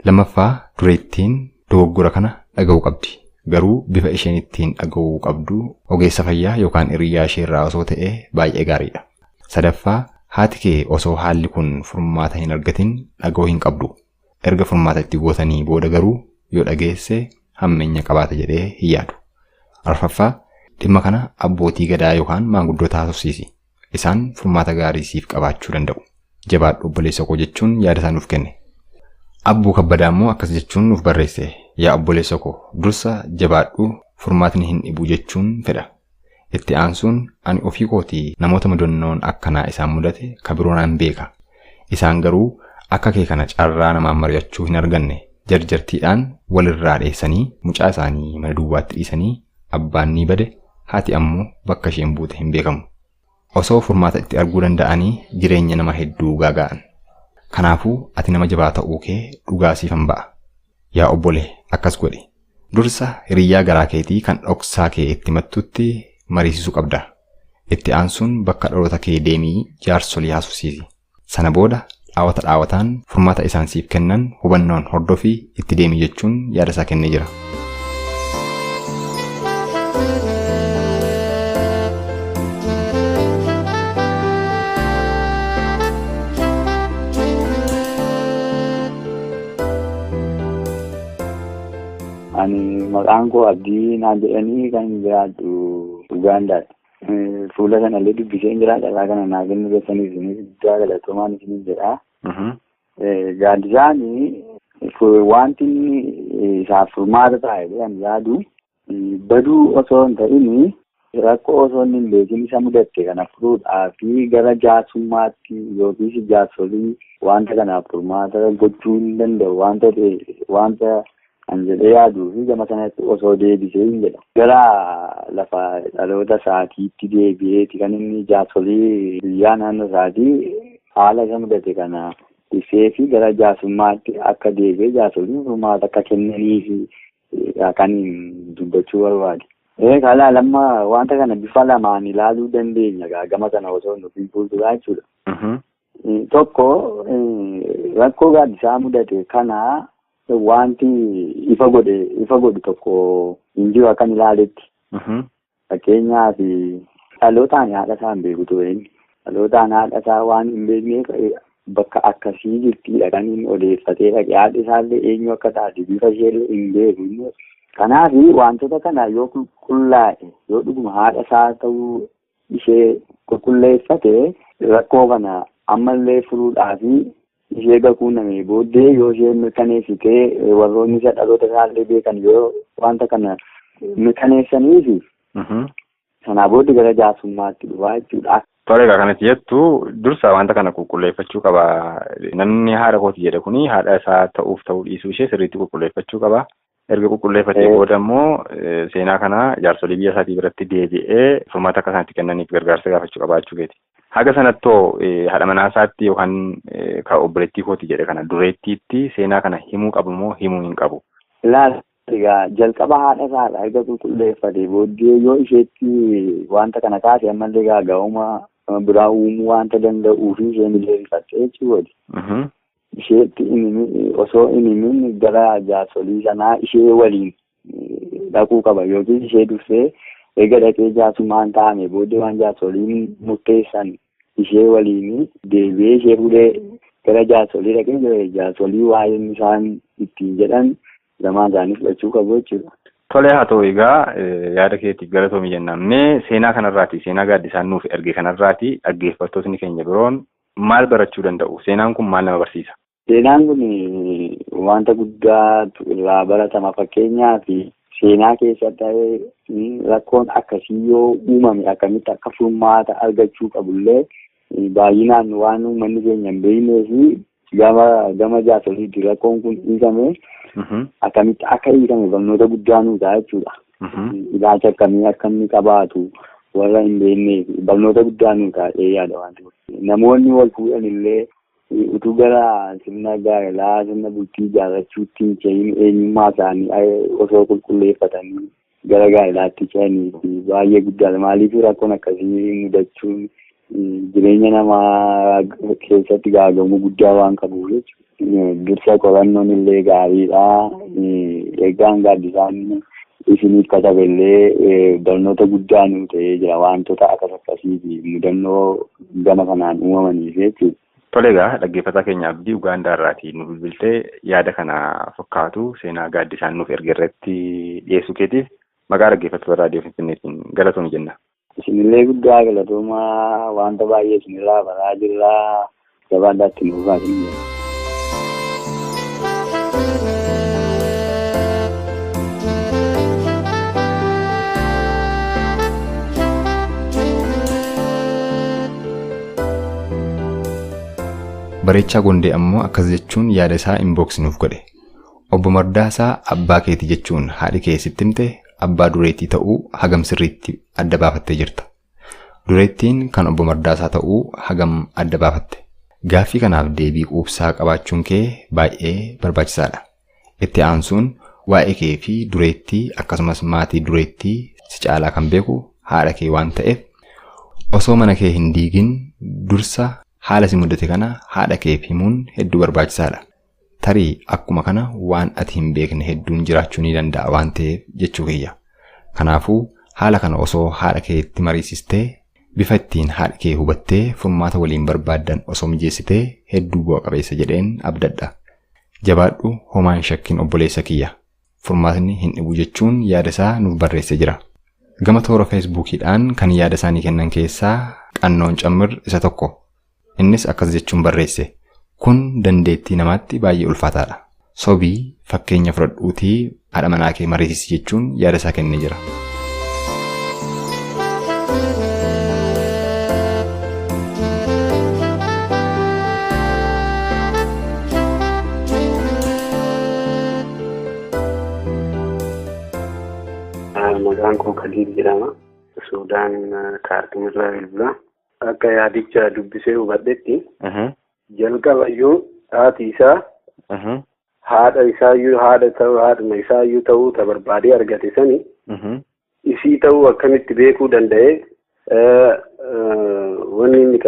Lammaffaa, dureettiin dogoggora kana dhaga'uu qabdi. Garuu bifa isheen ittiin dhaga'uu qabdu ogeessa fayyaa yookaan hiriyaa ishee irraa osoo ta'ee baay'ee gaariidha. Sadaffaa, haati kee osoo haalli kun furmaata hin argatin dhaga'uu hin qabdu. Erga furmaata itti gootanii booda garuu yoo dhageesse hammeenya qabaata jedhee hin yaadu. Arfaffaa, dhimma kana abbootii gadaa yookaan maanguddoota haasofsiisi. Isaan furmaata gaarii siif qabaachuu danda'u. Jabaadhu obboleessa koo," jechuun yaada isaa nuuf kenne. Abbuu Kabbadaa immoo akkas jechuun nuuf barreesse: "Yaa obboleessa koo, dursa jabaadhu, furmaatni hin dhibu jechuun fedha. Itti aansuun ani ofii kootii namoota mudannoon akkanaa isaan mudate ka biroo naan beeka. Isaan garuu akka kee kana carraa namaan mari'achuu hin arganne. Jarjartiidhaan walirraa dheessanii mucaa isaanii mana duwwaatti dhiisanii, abbaan ni bade, haati ammoo bakka isheen buute hin beekamu. Osoo furmaata itti arguu danda'anii jireenya nama hedduu gaaga'an. Kanaafuu ati nama jabaa ta'uu kee dhugaa siifan ba'a. Yaa obbolee, akkas godhi. Dursa hiriyyaa garaa keetii kan dhoksaa kee itti mattutti mariisisuu qabda. Itti aansuun bakka dhaloota kee deemii jaarsolii haasofsiisi. Sana booda dhaawata dhaawataan furmaata isaan siif kennan hubannoon hordofii itti deemi," jechuun yaada isaa kennee jira. Ani maqaan koo Abdii naan jedhanii, kan jiraadhu Ugaandaadha. Fuula kanallee dubbisee jira. Carraa kana naa kennu keessaniif isinis guddaa galatoomaan isiniif jedha. Gaaddisaan wanti inni isaaf furmaata ta'e kan yaadu, baduu osoo hin ta'in, rakkoo osoo inni hin beekin isa mudatte kana furuudhaaf gara jaarsummaatti yookiis jaarsolii wanta kanaaf furmaata gochuu hin danda'u wanta ta'e, wanta kan jedhee yaaduu fi gama sanatti osoo deebisee hin jedha. Gara lafa dhaloota isaatiitti deebi'eeti kan inni jaarsolii biyyaa naannoo isaatii haala isa mudate kana ibsee fi gara jaarsummaatti akka deebi'ee jaarsoliin furmaata akka kennanii fi kan dubbachuu barbaade. Kalaa lamma wanta kana bifa lamaan ilaaluu dandeenya gama kana osoo hin dhufin fuulduraa jechuudha. Tokko, rakkoo Gaaddisaa mudate kana wanti ifa godhu tokko hin jiru akkan ilaaletti. Fakkeenyaaf, dhalootaan haadha isaa hin beeku ture inni. Dhalootaan haadha isaa waan hin beekneef bakka akkasii jirtidha kan inni odeeffatee dhaqe. Haadhi isaallee eenyu akka taate, bifa isheellee hin beeku inni. Kanaaf wantoota kana yoo qulqullaa'e, yoo dhuguma haadha isaa ta'uu ishee qulqulleeffate, rakkoo kana ammallee furuudhaafi ishee gakuuname booddee yoo ishee mirkaneessitee, warroonni isa dhaloota isaallee beekan yoo wanta kana mirkaneessaniifi, sanaa booddee gara jaarsummaatti dhufaa jechuudha. Tole, egaa kanatti jettu dursa wanta kana qulqulleeffachuu qaba. Namni haadha kooti jedhe kuni haadha isaa ta'uuf ta'uu dhiisuu ishee sirriitti qulqulleeffachuu qaba. Erga qulqulleeffatee booda immoo seenaa kana jaarsolii biyya isaatii biratti deebi'ee furmaata akka isaanitti kennaniif gargaarsa gaafachuu qaba jechuu keeti. Haga sanattoo haadha manaa isaatti yookaan kan obboleettii kooti jedhe kana dureettiitti seenaa kana himuu qabu moo himuu hin qabu? Ilaal. Egaa jalqaba haadha isaarraa erga qulqulleeffatee booddee yoo isheetti wanta kana kaase ammallee gaaga'uma biraa uumuu wanta danda'uu fi isheen illee rifattee jechuudha. Isheetti osoo hin himin gara jaarsolii sanaa ishee waliin dhaquu qaba yookiin ishee dursee erga dhaqee jaarsummaan taa'ame booddee waan jaarsoliin murteessan ishee waliin deebi'ee ishee fuudhee gara jaarsolii dhaqee jaarsolii waa'een isaan ittiin jedhan lamaan isaanii fudhachuu qabu jechuudha. Tolee, haa ta'u egaa, yaada keetiif galatoomi jennaan. Mee seenaa kanarraati, seenaa gaaddisaan nuuf erge kanarraati dhaggeeffattootni keenya biroon maal barachuu danda'u? Seenaan kun maal nama barsiisa? Seenaan kun wanta guddaatu irraa baratama. Fakkeenyaaf, seenaa keessatti rakkoon akkasii yoo uumame akkamitti akka furmaata argachuu qabullee baay'inaan waan uummanni keenya hin beeknee fi gama jaarsoliitti rakkoon kun hiikame akkamitti akka hiikame barnoota guddaa nuu ta'a jechuudha. Ilaalcha akkamii akka inni qabaatu warra hin beekneef barnoota guddaa nuu ta'a yaada wanti kun. Namoonni wal fuudhan illee utuu gara sirna gaa'elaa, sirna bultii ijaarrachuutti hin ce'in eenyummaa isaanii osoo qulqulleeffatanii gara gaa'elaatti ce'anii baay'ee guddaadha. Maaliif, rakkoon akkasii mudachuun jireenya namaa keessatti gaaga'amuu guddaa waan qabuuf jechuudha. Dursa qorannoon illee gaariidha. Egaan gaaddisaan isiniif katabe illee barnoota guddaa nuu ta'ee jira, wantoota akkas akkasii fi mudannoo gama kanaan uumamaniif jechuudha. Tole egaa, dhaggeeffataa keenya Abdii Ugaandaa irraatii nu bilbiltee yaada kana fakkaatu seenaa gaaddisaan nuuf erge irratti dhiyeessuu keetiif maqaa dhaggeeffattoota Raadiyoo Finfinneetiin galatoomi jenna. Isinillee guddaa galatoomaa, wanta baay'ee isinirraa baraa jirraa, gabaadhaatti nuuf baasin. Bareechaa Gondee ammoo akkas jechuun yaada isaa inbox nuuf godhe. Obbo Mardaasaa abbaa keeti jechuun haadhi kee sitti himte abbaa dureettii ta'uu hagam sirriitti adda baafattee jirta? Dureettiin kan obbo Mardaasaa ta'uu hagam adda baafatte? Gaaffii kanaaf deebii quubsaa qabaachuun kee baay'ee barbaachisaadha. Itti aansuun waa'ee kee fi dureettii akkasumas maatii dureettii si caalaa kan beeku haadha kee waan ta'eef, osoo mana kee hin diigin dursa haala si mudate kana haadha keef himuun hedduu barbaachisaadha. Tarii akkuma kana waan ati hin beekne hedduun jiraachuu ni danda'a waan ta'eef jechuu kiyya. Kanaafuu haala kana osoo haadha keetti mariisistee, bifa ittiin haadhi kee hubattee furmaata waliin barbaaddan osoo mijeessitee hedduu bu'a qabeessa jedheen abdadha. Jabaadhu, homaan shakkiin obboleessa kiyya. Furmaatni hin dhibu jechuun yaada isaa nuuf barreessee jira. Gama toora Feesbuukiidhaan kan yaada isaanii kennan keessaa Qannoon Cammir isa tokko. Innis akkas jechuun barreesse. Kun dandeettii namaatti baay'ee ulfaataadha. Sobii fakkeenya fudhadhuutii haadha manaa kee mariisisi jechuun yaada isaa kennee jira. Maqaan koo Kadiir jedhama. Suudaan Kaartum irraa bilbila. Akka yaadicha dubbisee hubadhetti, jalqaba iyyuu haati isaa haadha isaayyuu haadha ta'uu, haadhuma isaayyuu ta'uu ta barbaadee argate sani isii ta'uu akkamitti beekuu danda'e? Wanni inni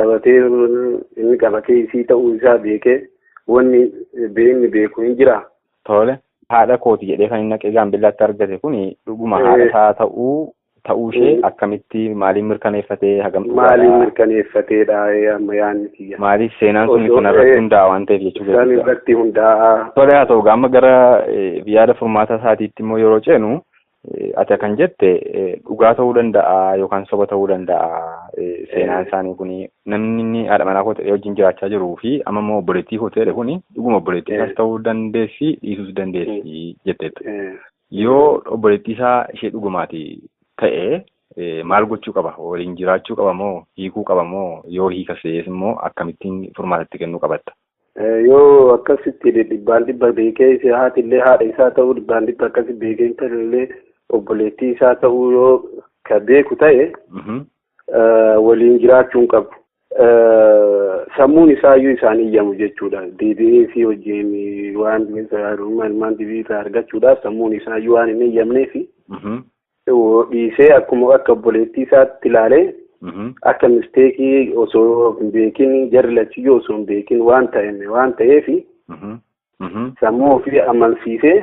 qabatee isii ta'uu isaa beekee wanni inni beeku hin jira. Tole. Haadha kooti jedhee kan inni naqee Gaambeellaatti argate kun dhuguma haadha isaa ta'uu ishee akkamitti, maaliin mirkaneeffatee, hagam Maaliin mirkaneeffateedha amma yaadni kiyya. Maaliif, seenaan sun kanarratti hundaa'a waan ta'eef jechuu Isaan irratti hundaa'a. Tole, haa ta'u, amma gara yaada furmaata isaatiitti immoo yeroo ceenu, ati kan jette dhugaa ta'uu danda'a yookaan soba ta'uu danda'a seenaan isaanii kuni. Namni inni haadha manaa koo ta'ee wajjin jiraachaa jiruu fi amma immoo obboleettii koo ta'e kuni dhuguma obboleettii isaas ta'uu dandeessi, dhiisuus dandeessi jetteetta. Yoo obboleettii isaa ishee dhugumaati ta'e maal gochuu qaba? Waliin jiraachuu qaba moo hiikuu qaba, moo yoo hiikasees immoo akkamittiin furmaatatti kennuu qabatta? Yoo akkasitti 100% beekee, haati illee haadha isaa ta'uu 100% akkasi beekee, intalli obboleettii isaa ta'uu yoo ka beeku ta'e, waliin jiraachuu hin qabu. Sammuun isaayyuu isaan iyyamu jechuudha. Deebi'ee fi wajjin waan ilmaan dibii irraa argachuudhaaf sammuun isaayyuu waan hin eeyyamneef dhiisee akkuma akka obboleettii isaatti ilaalee akka misteekii osoo hin beekin jarri lachiyyuu osoo hin beekin waan ta'e waan ta'eef sammuu ofii amansiisee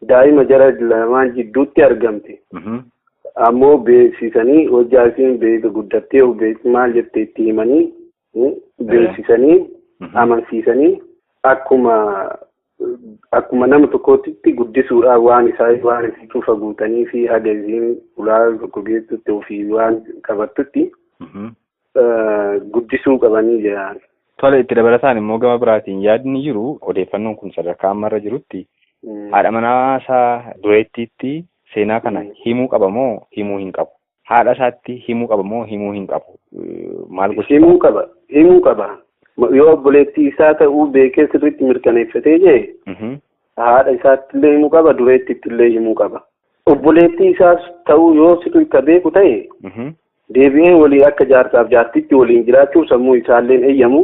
daa'ima jara lamaan jidduutti argamte. Ammoo beeksisanii hojjaa isiin beeka guddattee beeksi maal jettee itti himanii beeksisanii amansiisanii akkuma nama tokkootti guddisuudhaan waan isaa waan isii cufa guutanii fi haga isiin ulaa tokko geessutti ofii waan qabattutti guddisuu qabanii jiran. Tole, itti dabalataan immoo gama biraatiin yaadni jiru odeeffannoon kun sadarkaa ammarra jirutti haadha manaa isaa dureettiitti seenaa kana himuu qaba moo himuu hin qabu? Haadha isaatti himuu qaba moo himuu hin qabu? Maal gochuu Himuu qaba. Himuu qaba. Yoo obboleettii isaa ta'uu beekee sirriitti mirkaneeffatee jee haadha isaatti illee himuu qaba, dureettiitti illee himuu qaba. Obboleettii isaas ta'uu yoo sirriitti beeku ta'e deebi'ee walii akka jaarsaaf jaartitti waliin jiraachuuf sammuu isaallee eeyyamu.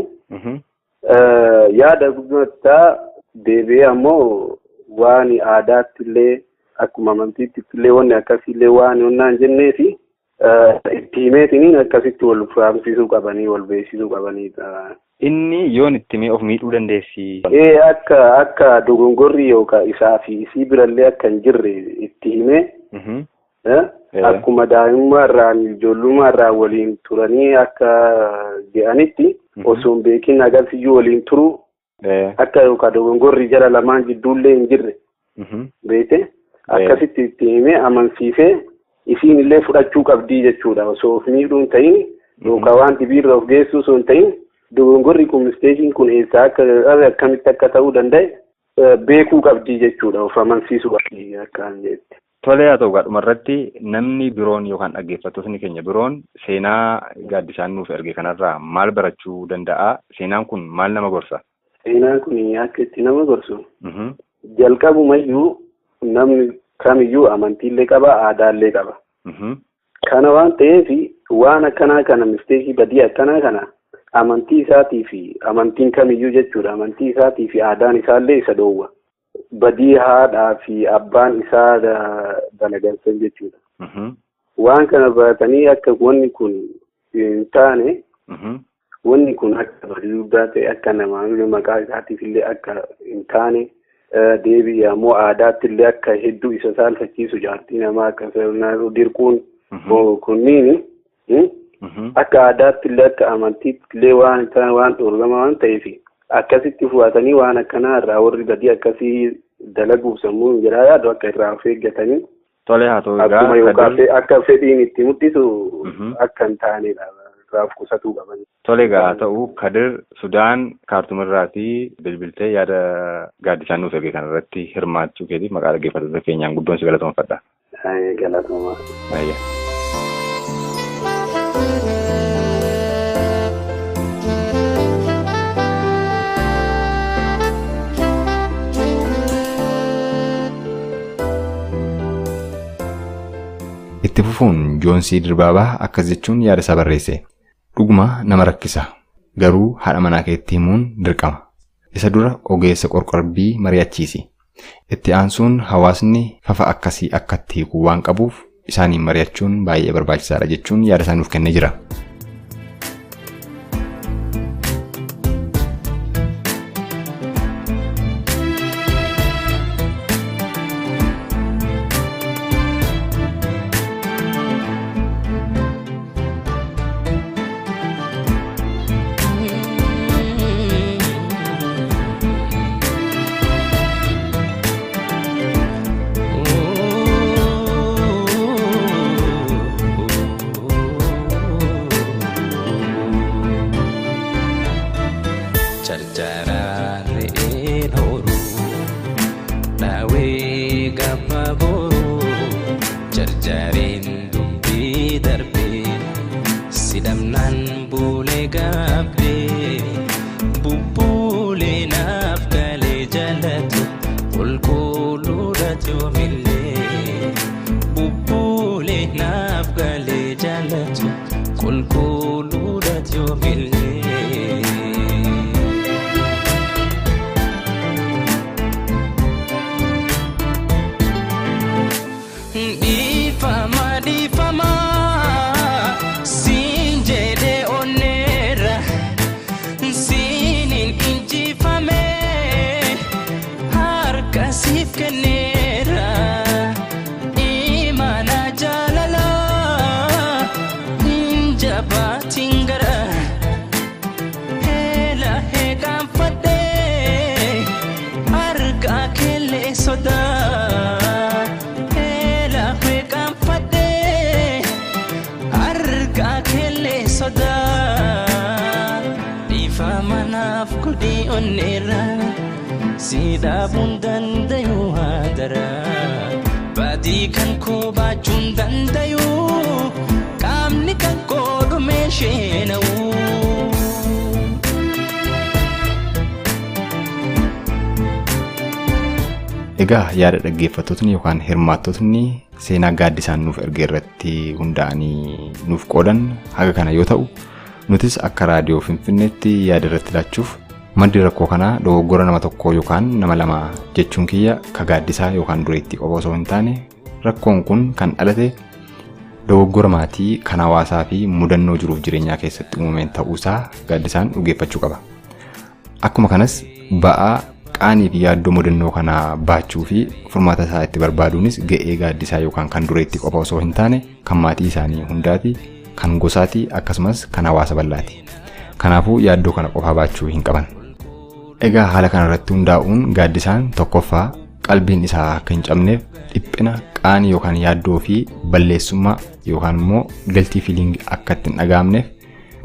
Yaada guddaa deebi'ee ammoo waan aadaatti illee akkuma amantiitti illee wanni akkasii waan yonnaan jennee fi itti himeetiniin akkasitti wal faamsisuu qabanii wal beeksisuu qabanii. Inni yoon itti himee of miidhuu dandeessi. Ee, akka dogongorri yookaan isaa fi isii birallee akka hin jirre itti himee akkuma daa'imummaa irraan ijoollummaa irraa waliin turanii akka jedhanitti osoo hin beekin agarsiyyuu waliin turu akka yookaan dogongorri jara lamaan jidduullee hin jirre beekte akkasitti itti himee amansiisee isiin illee fudhachuu qabdii jechuudha. Osoo of miidhuu hin ta'in yookaan waan dibiirra of geessuu osoo hin ta'in dogongorri kun misteekiin kun eessaa akka akkamitti akka ta'uu danda'e beekuu qabdii jechuudha. Of amansiisuu qabdii akka jetti. Tole, haa ta'u dhumarratti namni biroon yookaan dhaggeeffattootni keenya biroon seenaa gaaddisaan nuuf erge kanarraa maal barachuu danda'a? Seenaan kun maal nama gorsa? Seenaan kun akka itti nama gorsu. Jalqabumayyuu namni kamiyyuu amantiillee qaba, aadaallee qaba. Kana waan ta'eef waan akkanaa kana misteekii badii akkanaa kana amantii isaatii fi amantiin kamiyyuu jechuudha. Amantii isaatii fi aadaan isaallee isa dhoowwa. Badii haadhaa fi abbaan isaa dalagansan jechuudha. Waan kana baratanii akka wanni kun hin taane, wanni kun akka badii guddaa ta'e akka namaa maqaa isaatiif illee akka hin taane, deebi'ee ammoo aadaatti illee akka hedduu isa saalfachiisu jaartii namaa akka dirquun kunniin akka aadaatti illee akka amantiitti illee waan waan dhoorgama waan ta'eef akkasitti fu'atanii waan akkanaa irraa warri badii akkasii dalaguuf sammuu hin jiraa yaadu akka irraa of eeggatanii. Tole, haa ta'u egaa. Akkuma yookaan akka fedhiin itti mul'isu akka hin taanedha. Irraa of qusatuu qaban. Tole egaa, haa ta'u. Kadir Sudaan Kaartumirraatii bilbiltee yaada gaaddisaan nuuf erge kanarratti hirmaachuu keetiif maqaa dhaggeeffattoota keenyaan guddoon si galatoomfadha. Galatooma. Ayya. Itti fufuun Joonsii Dirbaabaa akkas jechuun yaada isaa barreesse. Dhuguma nama rakkisa. Garuu haadha manaa keetti himuun dirqama. Isa dura ogeessa qorqorbii mari'achiisi. Itti aansuun hawaasni fafa akkasii akkatti hiikuu waan qabuuf isaaniin mari'achuun baay'ee barbaachisaadha jechuun yaada isaa nuuf kennee jira. Carcaraan re'een horuu dhaawee gabba boruu carcareen dubbii darbee sidhamnaan buulee gaabbee bubbuulee naaf galee jaalatu qulqulluudha joomillee bubbuulee naaf galee jaalatu qulqulluudha joomillee. naaf godhii onneerra si dhaabuun dandayu haadara badii kan koo baachuun dandayu qaamni kan koo dhumee sheena'u. Egaa yaada dhaggeeffattootni yookaan hirmaattotni seenaa gaaddisaan nuuf erge irratti hundaa'anii nuuf qoodan haga kana yoo ta'u, nutis akka raadiyoo Finfinneetti yaada irratti laachuuf maddi rakkoo kanaa dogoggora nama tokkoo yookaan nama lama jechuun kiyya ka gaaddisaa yookaan dureettii qofa osoo hin taane rakkoon kun kan dhalate dogoggora maatii kan hawaasaa fi mudannoo jiruuf jireenyaa keessatti uumameen ta'uusaa gaaddisaan dhugeeffachuu qaba. Akkuma kanas ba'aa qaanii fi yaaddoo mudannoo kanaa baachuu fi furmaata isaa itti barbaaduunis ga'ee gaaddisaa yookaan kan dureetti qofa osoo hin taane kan maatii isaanii hundaati, kan gosaati akkasumas kan hawaasa bal'aati. Kanaafuu yaaddoo kana qofaa baachuu hin qaban. Egaa haala kanarratti hundaa'uun gaaddisaan tokkoffaa qalbiin isaa akka hin cabneef dhiphina qaanii yookaan yaaddoo fi balleessummaa yookaan immoo galtii fiiliingi akka itti hin dhaga'amneef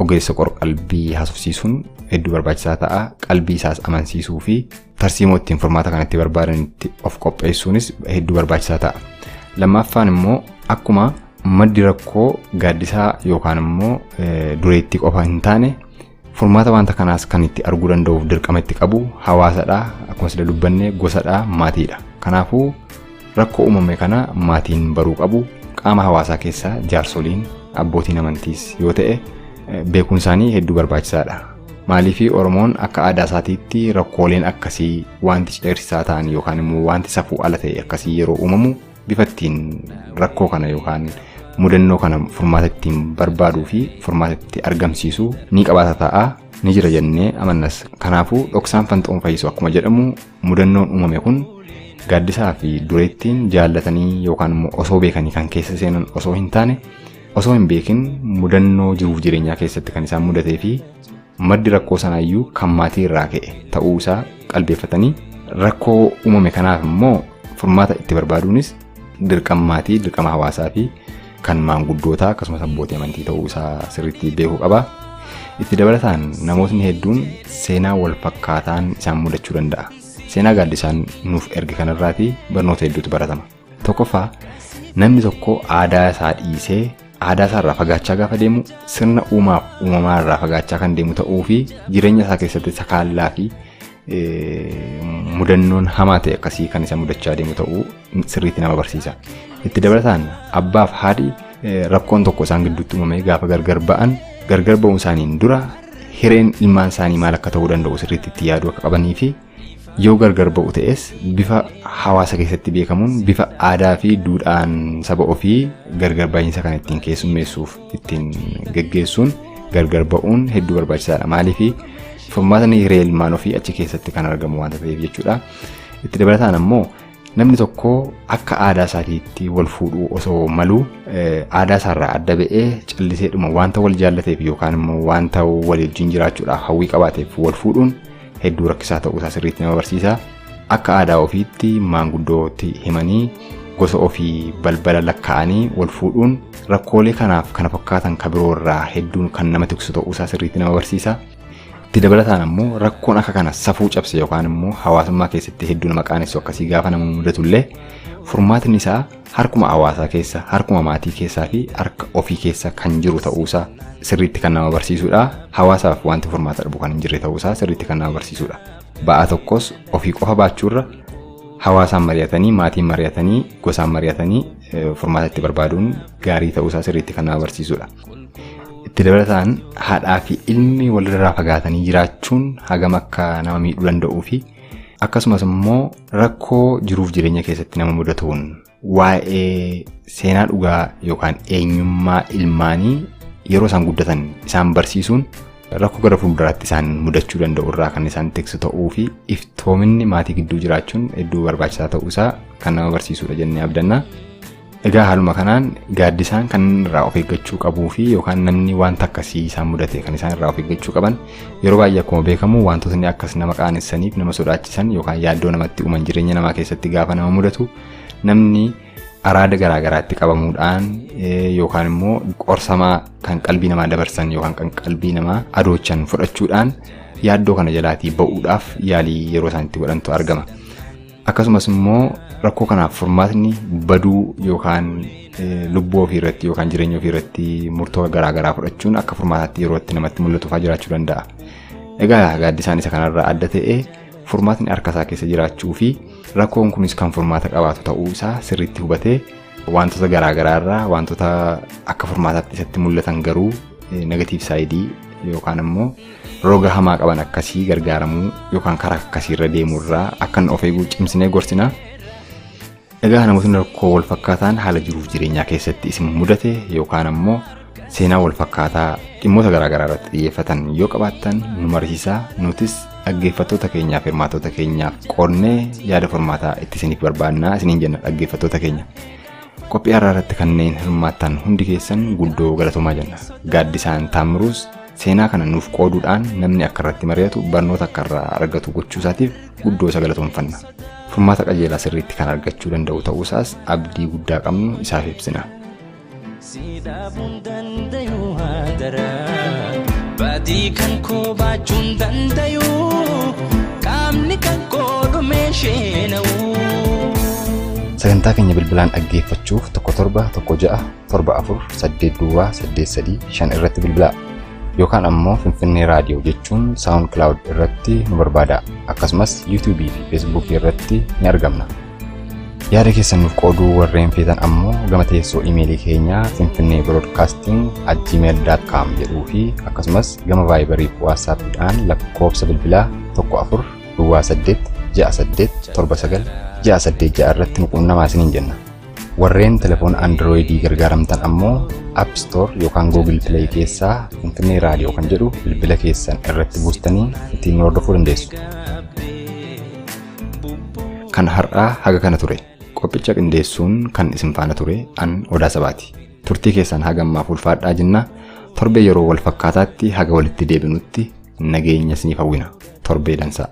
ogeessa qor-qalbii haasofsiisuun hedduu barbaachisaa ta'a. Qalbii isaas amansiisuu fi tarsiimoo ittiin furmaata kanatti barbaadanitti of qopheessuunis hedduu barbaachisaa ta'a. Lammaffaan immoo akkuma maddi rakkoo gaaddisaa yookaan immoo dureettii qofa hin taane furmaata wanta kanaas kan itti arguu danda'uuf dirqama itti qabu hawaasadha. Akkuma sila dubbanne gosadha, maatiidha. Kanaafuu rakkoo uumame kana maatiin baruu qabu. Qaama hawaasaa keessaa jaarsoliin, abbootiin amantiis yoo ta'e beekuun isaanii hedduu barbaachisaadha. Maaliif Oromoon akka aadaa isaatiitti rakkooleen akkasii wanti ceersisaa ta'an yookaan immoo wanti safuu ala ta'e akkasii yeroo uumamu bifa ittiin rakkoo kana yookaan mudannoo kana furmaata ittiin barbaaduu fi furmaata itti argamsiisu ni qabaata ta'a ni jira jennee amannas. Kanaafuu dhoksaan fanxoon fayyisu akkuma jedhamu mudannoon uumame kun gaaddisaa fi dureettiin jaallatanii yookaan immoo osoo beekanii kan keessa seenan osoo hin taane osoo hin beekin mudannoo jiruuf jireenyaa keessatti kan isaan mudatee fi maddi rakkoo sanaayyuu kan maatii irraa ka'e ta'uu isaa qalbeeffatanii rakkoo uumame kanaaf immoo furmaata itti barbaaduunis dirqama maatii, dirqama hawaasaa fi kan maanguddootaa akkasumas abbootii amantii ta'uu isaa sirriitti beekuu qaba. Itti dabalataan namootni hedduun seenaa wal fakkaataan isaan mudachuu danda'a. Seenaa gaaddisaan nuuf erge kanarraatii barnoota hedduutu baratama. Tokkoffaa namni tokko aadaa isaa dhiisee aadaa isaa irraa fagaachaa gaafa deemu sirna uumaaf uumamaa irraa fagaachaa kan deemu ta'uu fi jireenya isaa keessatti sakaallaa fi mudannoon hamaa ta'e akkasii kan isa mudachaa deemu ta'uu sirriitti nama barsiisa. Itti dabalataan abbaaf haadhi rakkoon tokko isaan gidduutti uumamee gaafa gargar ba'an gargar ba'uu isaaniin dura hireen ilmaan isaanii maal akka ta'uu danda'u sirriitti itti yaaduu akka qabanii fi yoo gargar ba'u ta'es bifa hawaasa keessatti beekamuun bifa aadaa fi duudhaan saba ofii gargar ba'iinsa kana ittiin keessummeessuuf ittiin geggeessuun gargar ba'uun hedduu barbaachisaadha. Maaliif furmaatni hiree ilmaan ofii achi keessatti kan argamu waanta ta'eef jechuudha. Itti dabalataan ammoo namni tokko akka aadaa isaatiitti wal fuudhuu osoo maluu aadaa isaarraa adda ba'ee calliseedhuma wanta wal jaallateef yookaan immoo wanta wal wajjin jiraachuudhaaf hawwii qabaateef wal fuudhuun hedduu rakkisaa ta'uu isaa sirriitti nama barsiisa. Akka aadaa ofiitti maanguddootti himanii gosa ofii balbala lakkaa'anii wal fuudhuun rakkoolee kanaaf kana fakkaatan kan biroo irraa hedduun kan nama tiksu ta'uu isaa sirriitti nama barsiisa. Itti dabalataan ammoo rakkoon akka kana safuu cabse yookaan immoo hawaasummaa keessatti hedduu nama qaanessu akkasii gaafa nama mudatullee furmaatni isaa harkuma hawaasaa keessa, harkuma maatii keessaa fi harka ofii keessa kan jiru ta'uusaa sirriitti kan nama barsiisudha. Hawaasaaf wanti furmaata dhabu kan hin jirre ta'uusaa sirriitti kan nama barsiisudha. Ba'aa tokkos ofii qofa baachuurra hawaasaan mari'atanii, maatiin mari'atanii, gosaan mari'atanii furmaata itti barbaaduun gaarii ta'uusaa sirriitti kan nama barsiisudha. Itti dabalataan haadhaa fi ilmi walirraa fagaatanii jiraachuun hagam akka nama miidhuu danda'uu fi akkasumas immoo rakkoo jiruuf jireenya keessatti nama mudatuun waa'ee seenaa dhugaa yookaan eenyummaa ilmaanii yeroo isaan guddatan isaan barsiisuun rakkoo gara fuulduraatti isaan mudachuu danda'u irraa kan isaan tiksu ta'uu fi iftoominni maatii gidduu jiraachuun hedduu barbaachisaa ta'uu isaa kan nama barsiisudha jennee abdanna. Egaa haaluma kanaan gaaddisaan kan irraa of eeggachuu qabuu fi yookaan namni wanta akkasii isaan mudate kan isaan irraa of eeggachuu qaban yeroo baay'ee akkuma beekamu wantootni akkas nama qaanessaniif nama sodaachisan yookaan yaaddoo namatti uuman jireenya namaa keessatti gaafa nama mudatu namni araada garaagaraatti qabamuudhaan yookaan immoo qorsamaa kan qalbii namaa dabarsan yookaan kan qalbii namaa adoochan fudhachuudhaan Yaaddoo kana jalaatii ba'uudhaaf yaalii yeroo isaan itti godhantu argama. Akkasumas immoo rakkoo kanaaf furmaatni baduu yookaan lubbuu ofii irratti yookaan jireenya ofii irratti murtoo garaa garaa fudhachuun akka furmaataatti yeroo itti namatti mul'atu fa'aa jiraachuu danda'a. Egaa Gaaddisaan isa kanarraa adda ta'ee furmaatni harka isaa keessa jiraachuu fi rakkoon kunis kan furmaata qabaatu ta'uu isaa sirriitti hubatee, wantoota garaa garaa irraa, wantoota akka furmaataatti isatti mul'atan garuu negative side yookaan immoo roga hamaa qaban akkasii gargaaramuu yookaan karaa akkasiirra deemuu irraa akka inni of eeguu cimsinee gorsina. Egaa namootni rakkoo wal fakkaataan haala jiruuf jireenyaa keessatti isin mudate yookaan ammoo seenaa wal fakkaataa dhimmoota garaagaraa irratti xiyyeeffatan yoo qabaattan nu mariisisaa. Nutis dhaggeeffattoota keenyaaf, hirmaattoota keenyaaf qoodnee yaada furmaataa itti isiniif barbaannaa isiniin jenna dhaggeeffattoota keenya. Qophii har'aa irratti kanneen hirmaattan hundi keessan guddoo galatoomaa jenna. Gaaddisaan Taammiruus seenaa kana nuuf qooduudhaan namni akka irratti mari'atu, barnoota akka irraa argatu gochuu isaatiif guddoo isa galatoomfanna. Furmaata qajeelaa sirriitti kan argachuu danda'u ta'uusaas abdii guddaa qabnu isaaf ibsina. Si dhaabuun dandayu hadaraa, badii kan koo baachuun dandayu, qaamni kan koo dhumee sheena'u. Sagantaa keenya bilbilaan dhaggeeffachuuf 17 16 74 8 0 8 3 5 irratti bilbilaa. Yookaan ammoo Finfinnee Raadiyoo jechuun SoundCloud irratti nu barbaada. Akkasumas YouTube fi Facebook irratti ni argamna. Yaada keessan nuuf qooduu warreen feetan ammoo gama teessoo imeelii keenyaa finfinneebroadcasting@gmail.com jedhuu fi akkasumas gama Viberii fi WhatsAppiidhaan lakkoofsa bilbilaa 14 08 68 79 686 irratti nu quunnamaa isiniin jenna. Warreen telefoona Androidii gargaaramtan ammoo App Store yookaan Google Play keessaa Finfinnee Raadiyoo kan jedhu bilbila keessan irratti buustanii ittiin nu hordofuu dandeessu. Kan har'aa haga kana ture. Qophicha qindeessuun kan isin faana ture an Odaa Sabaati. Turtii keessan haga ammaaf ulfaadhaa jenna. Torbee yeroo wal fakkaataatti haga walitti deebinutti nageenya isiniif hawwina. Torbee dansaa.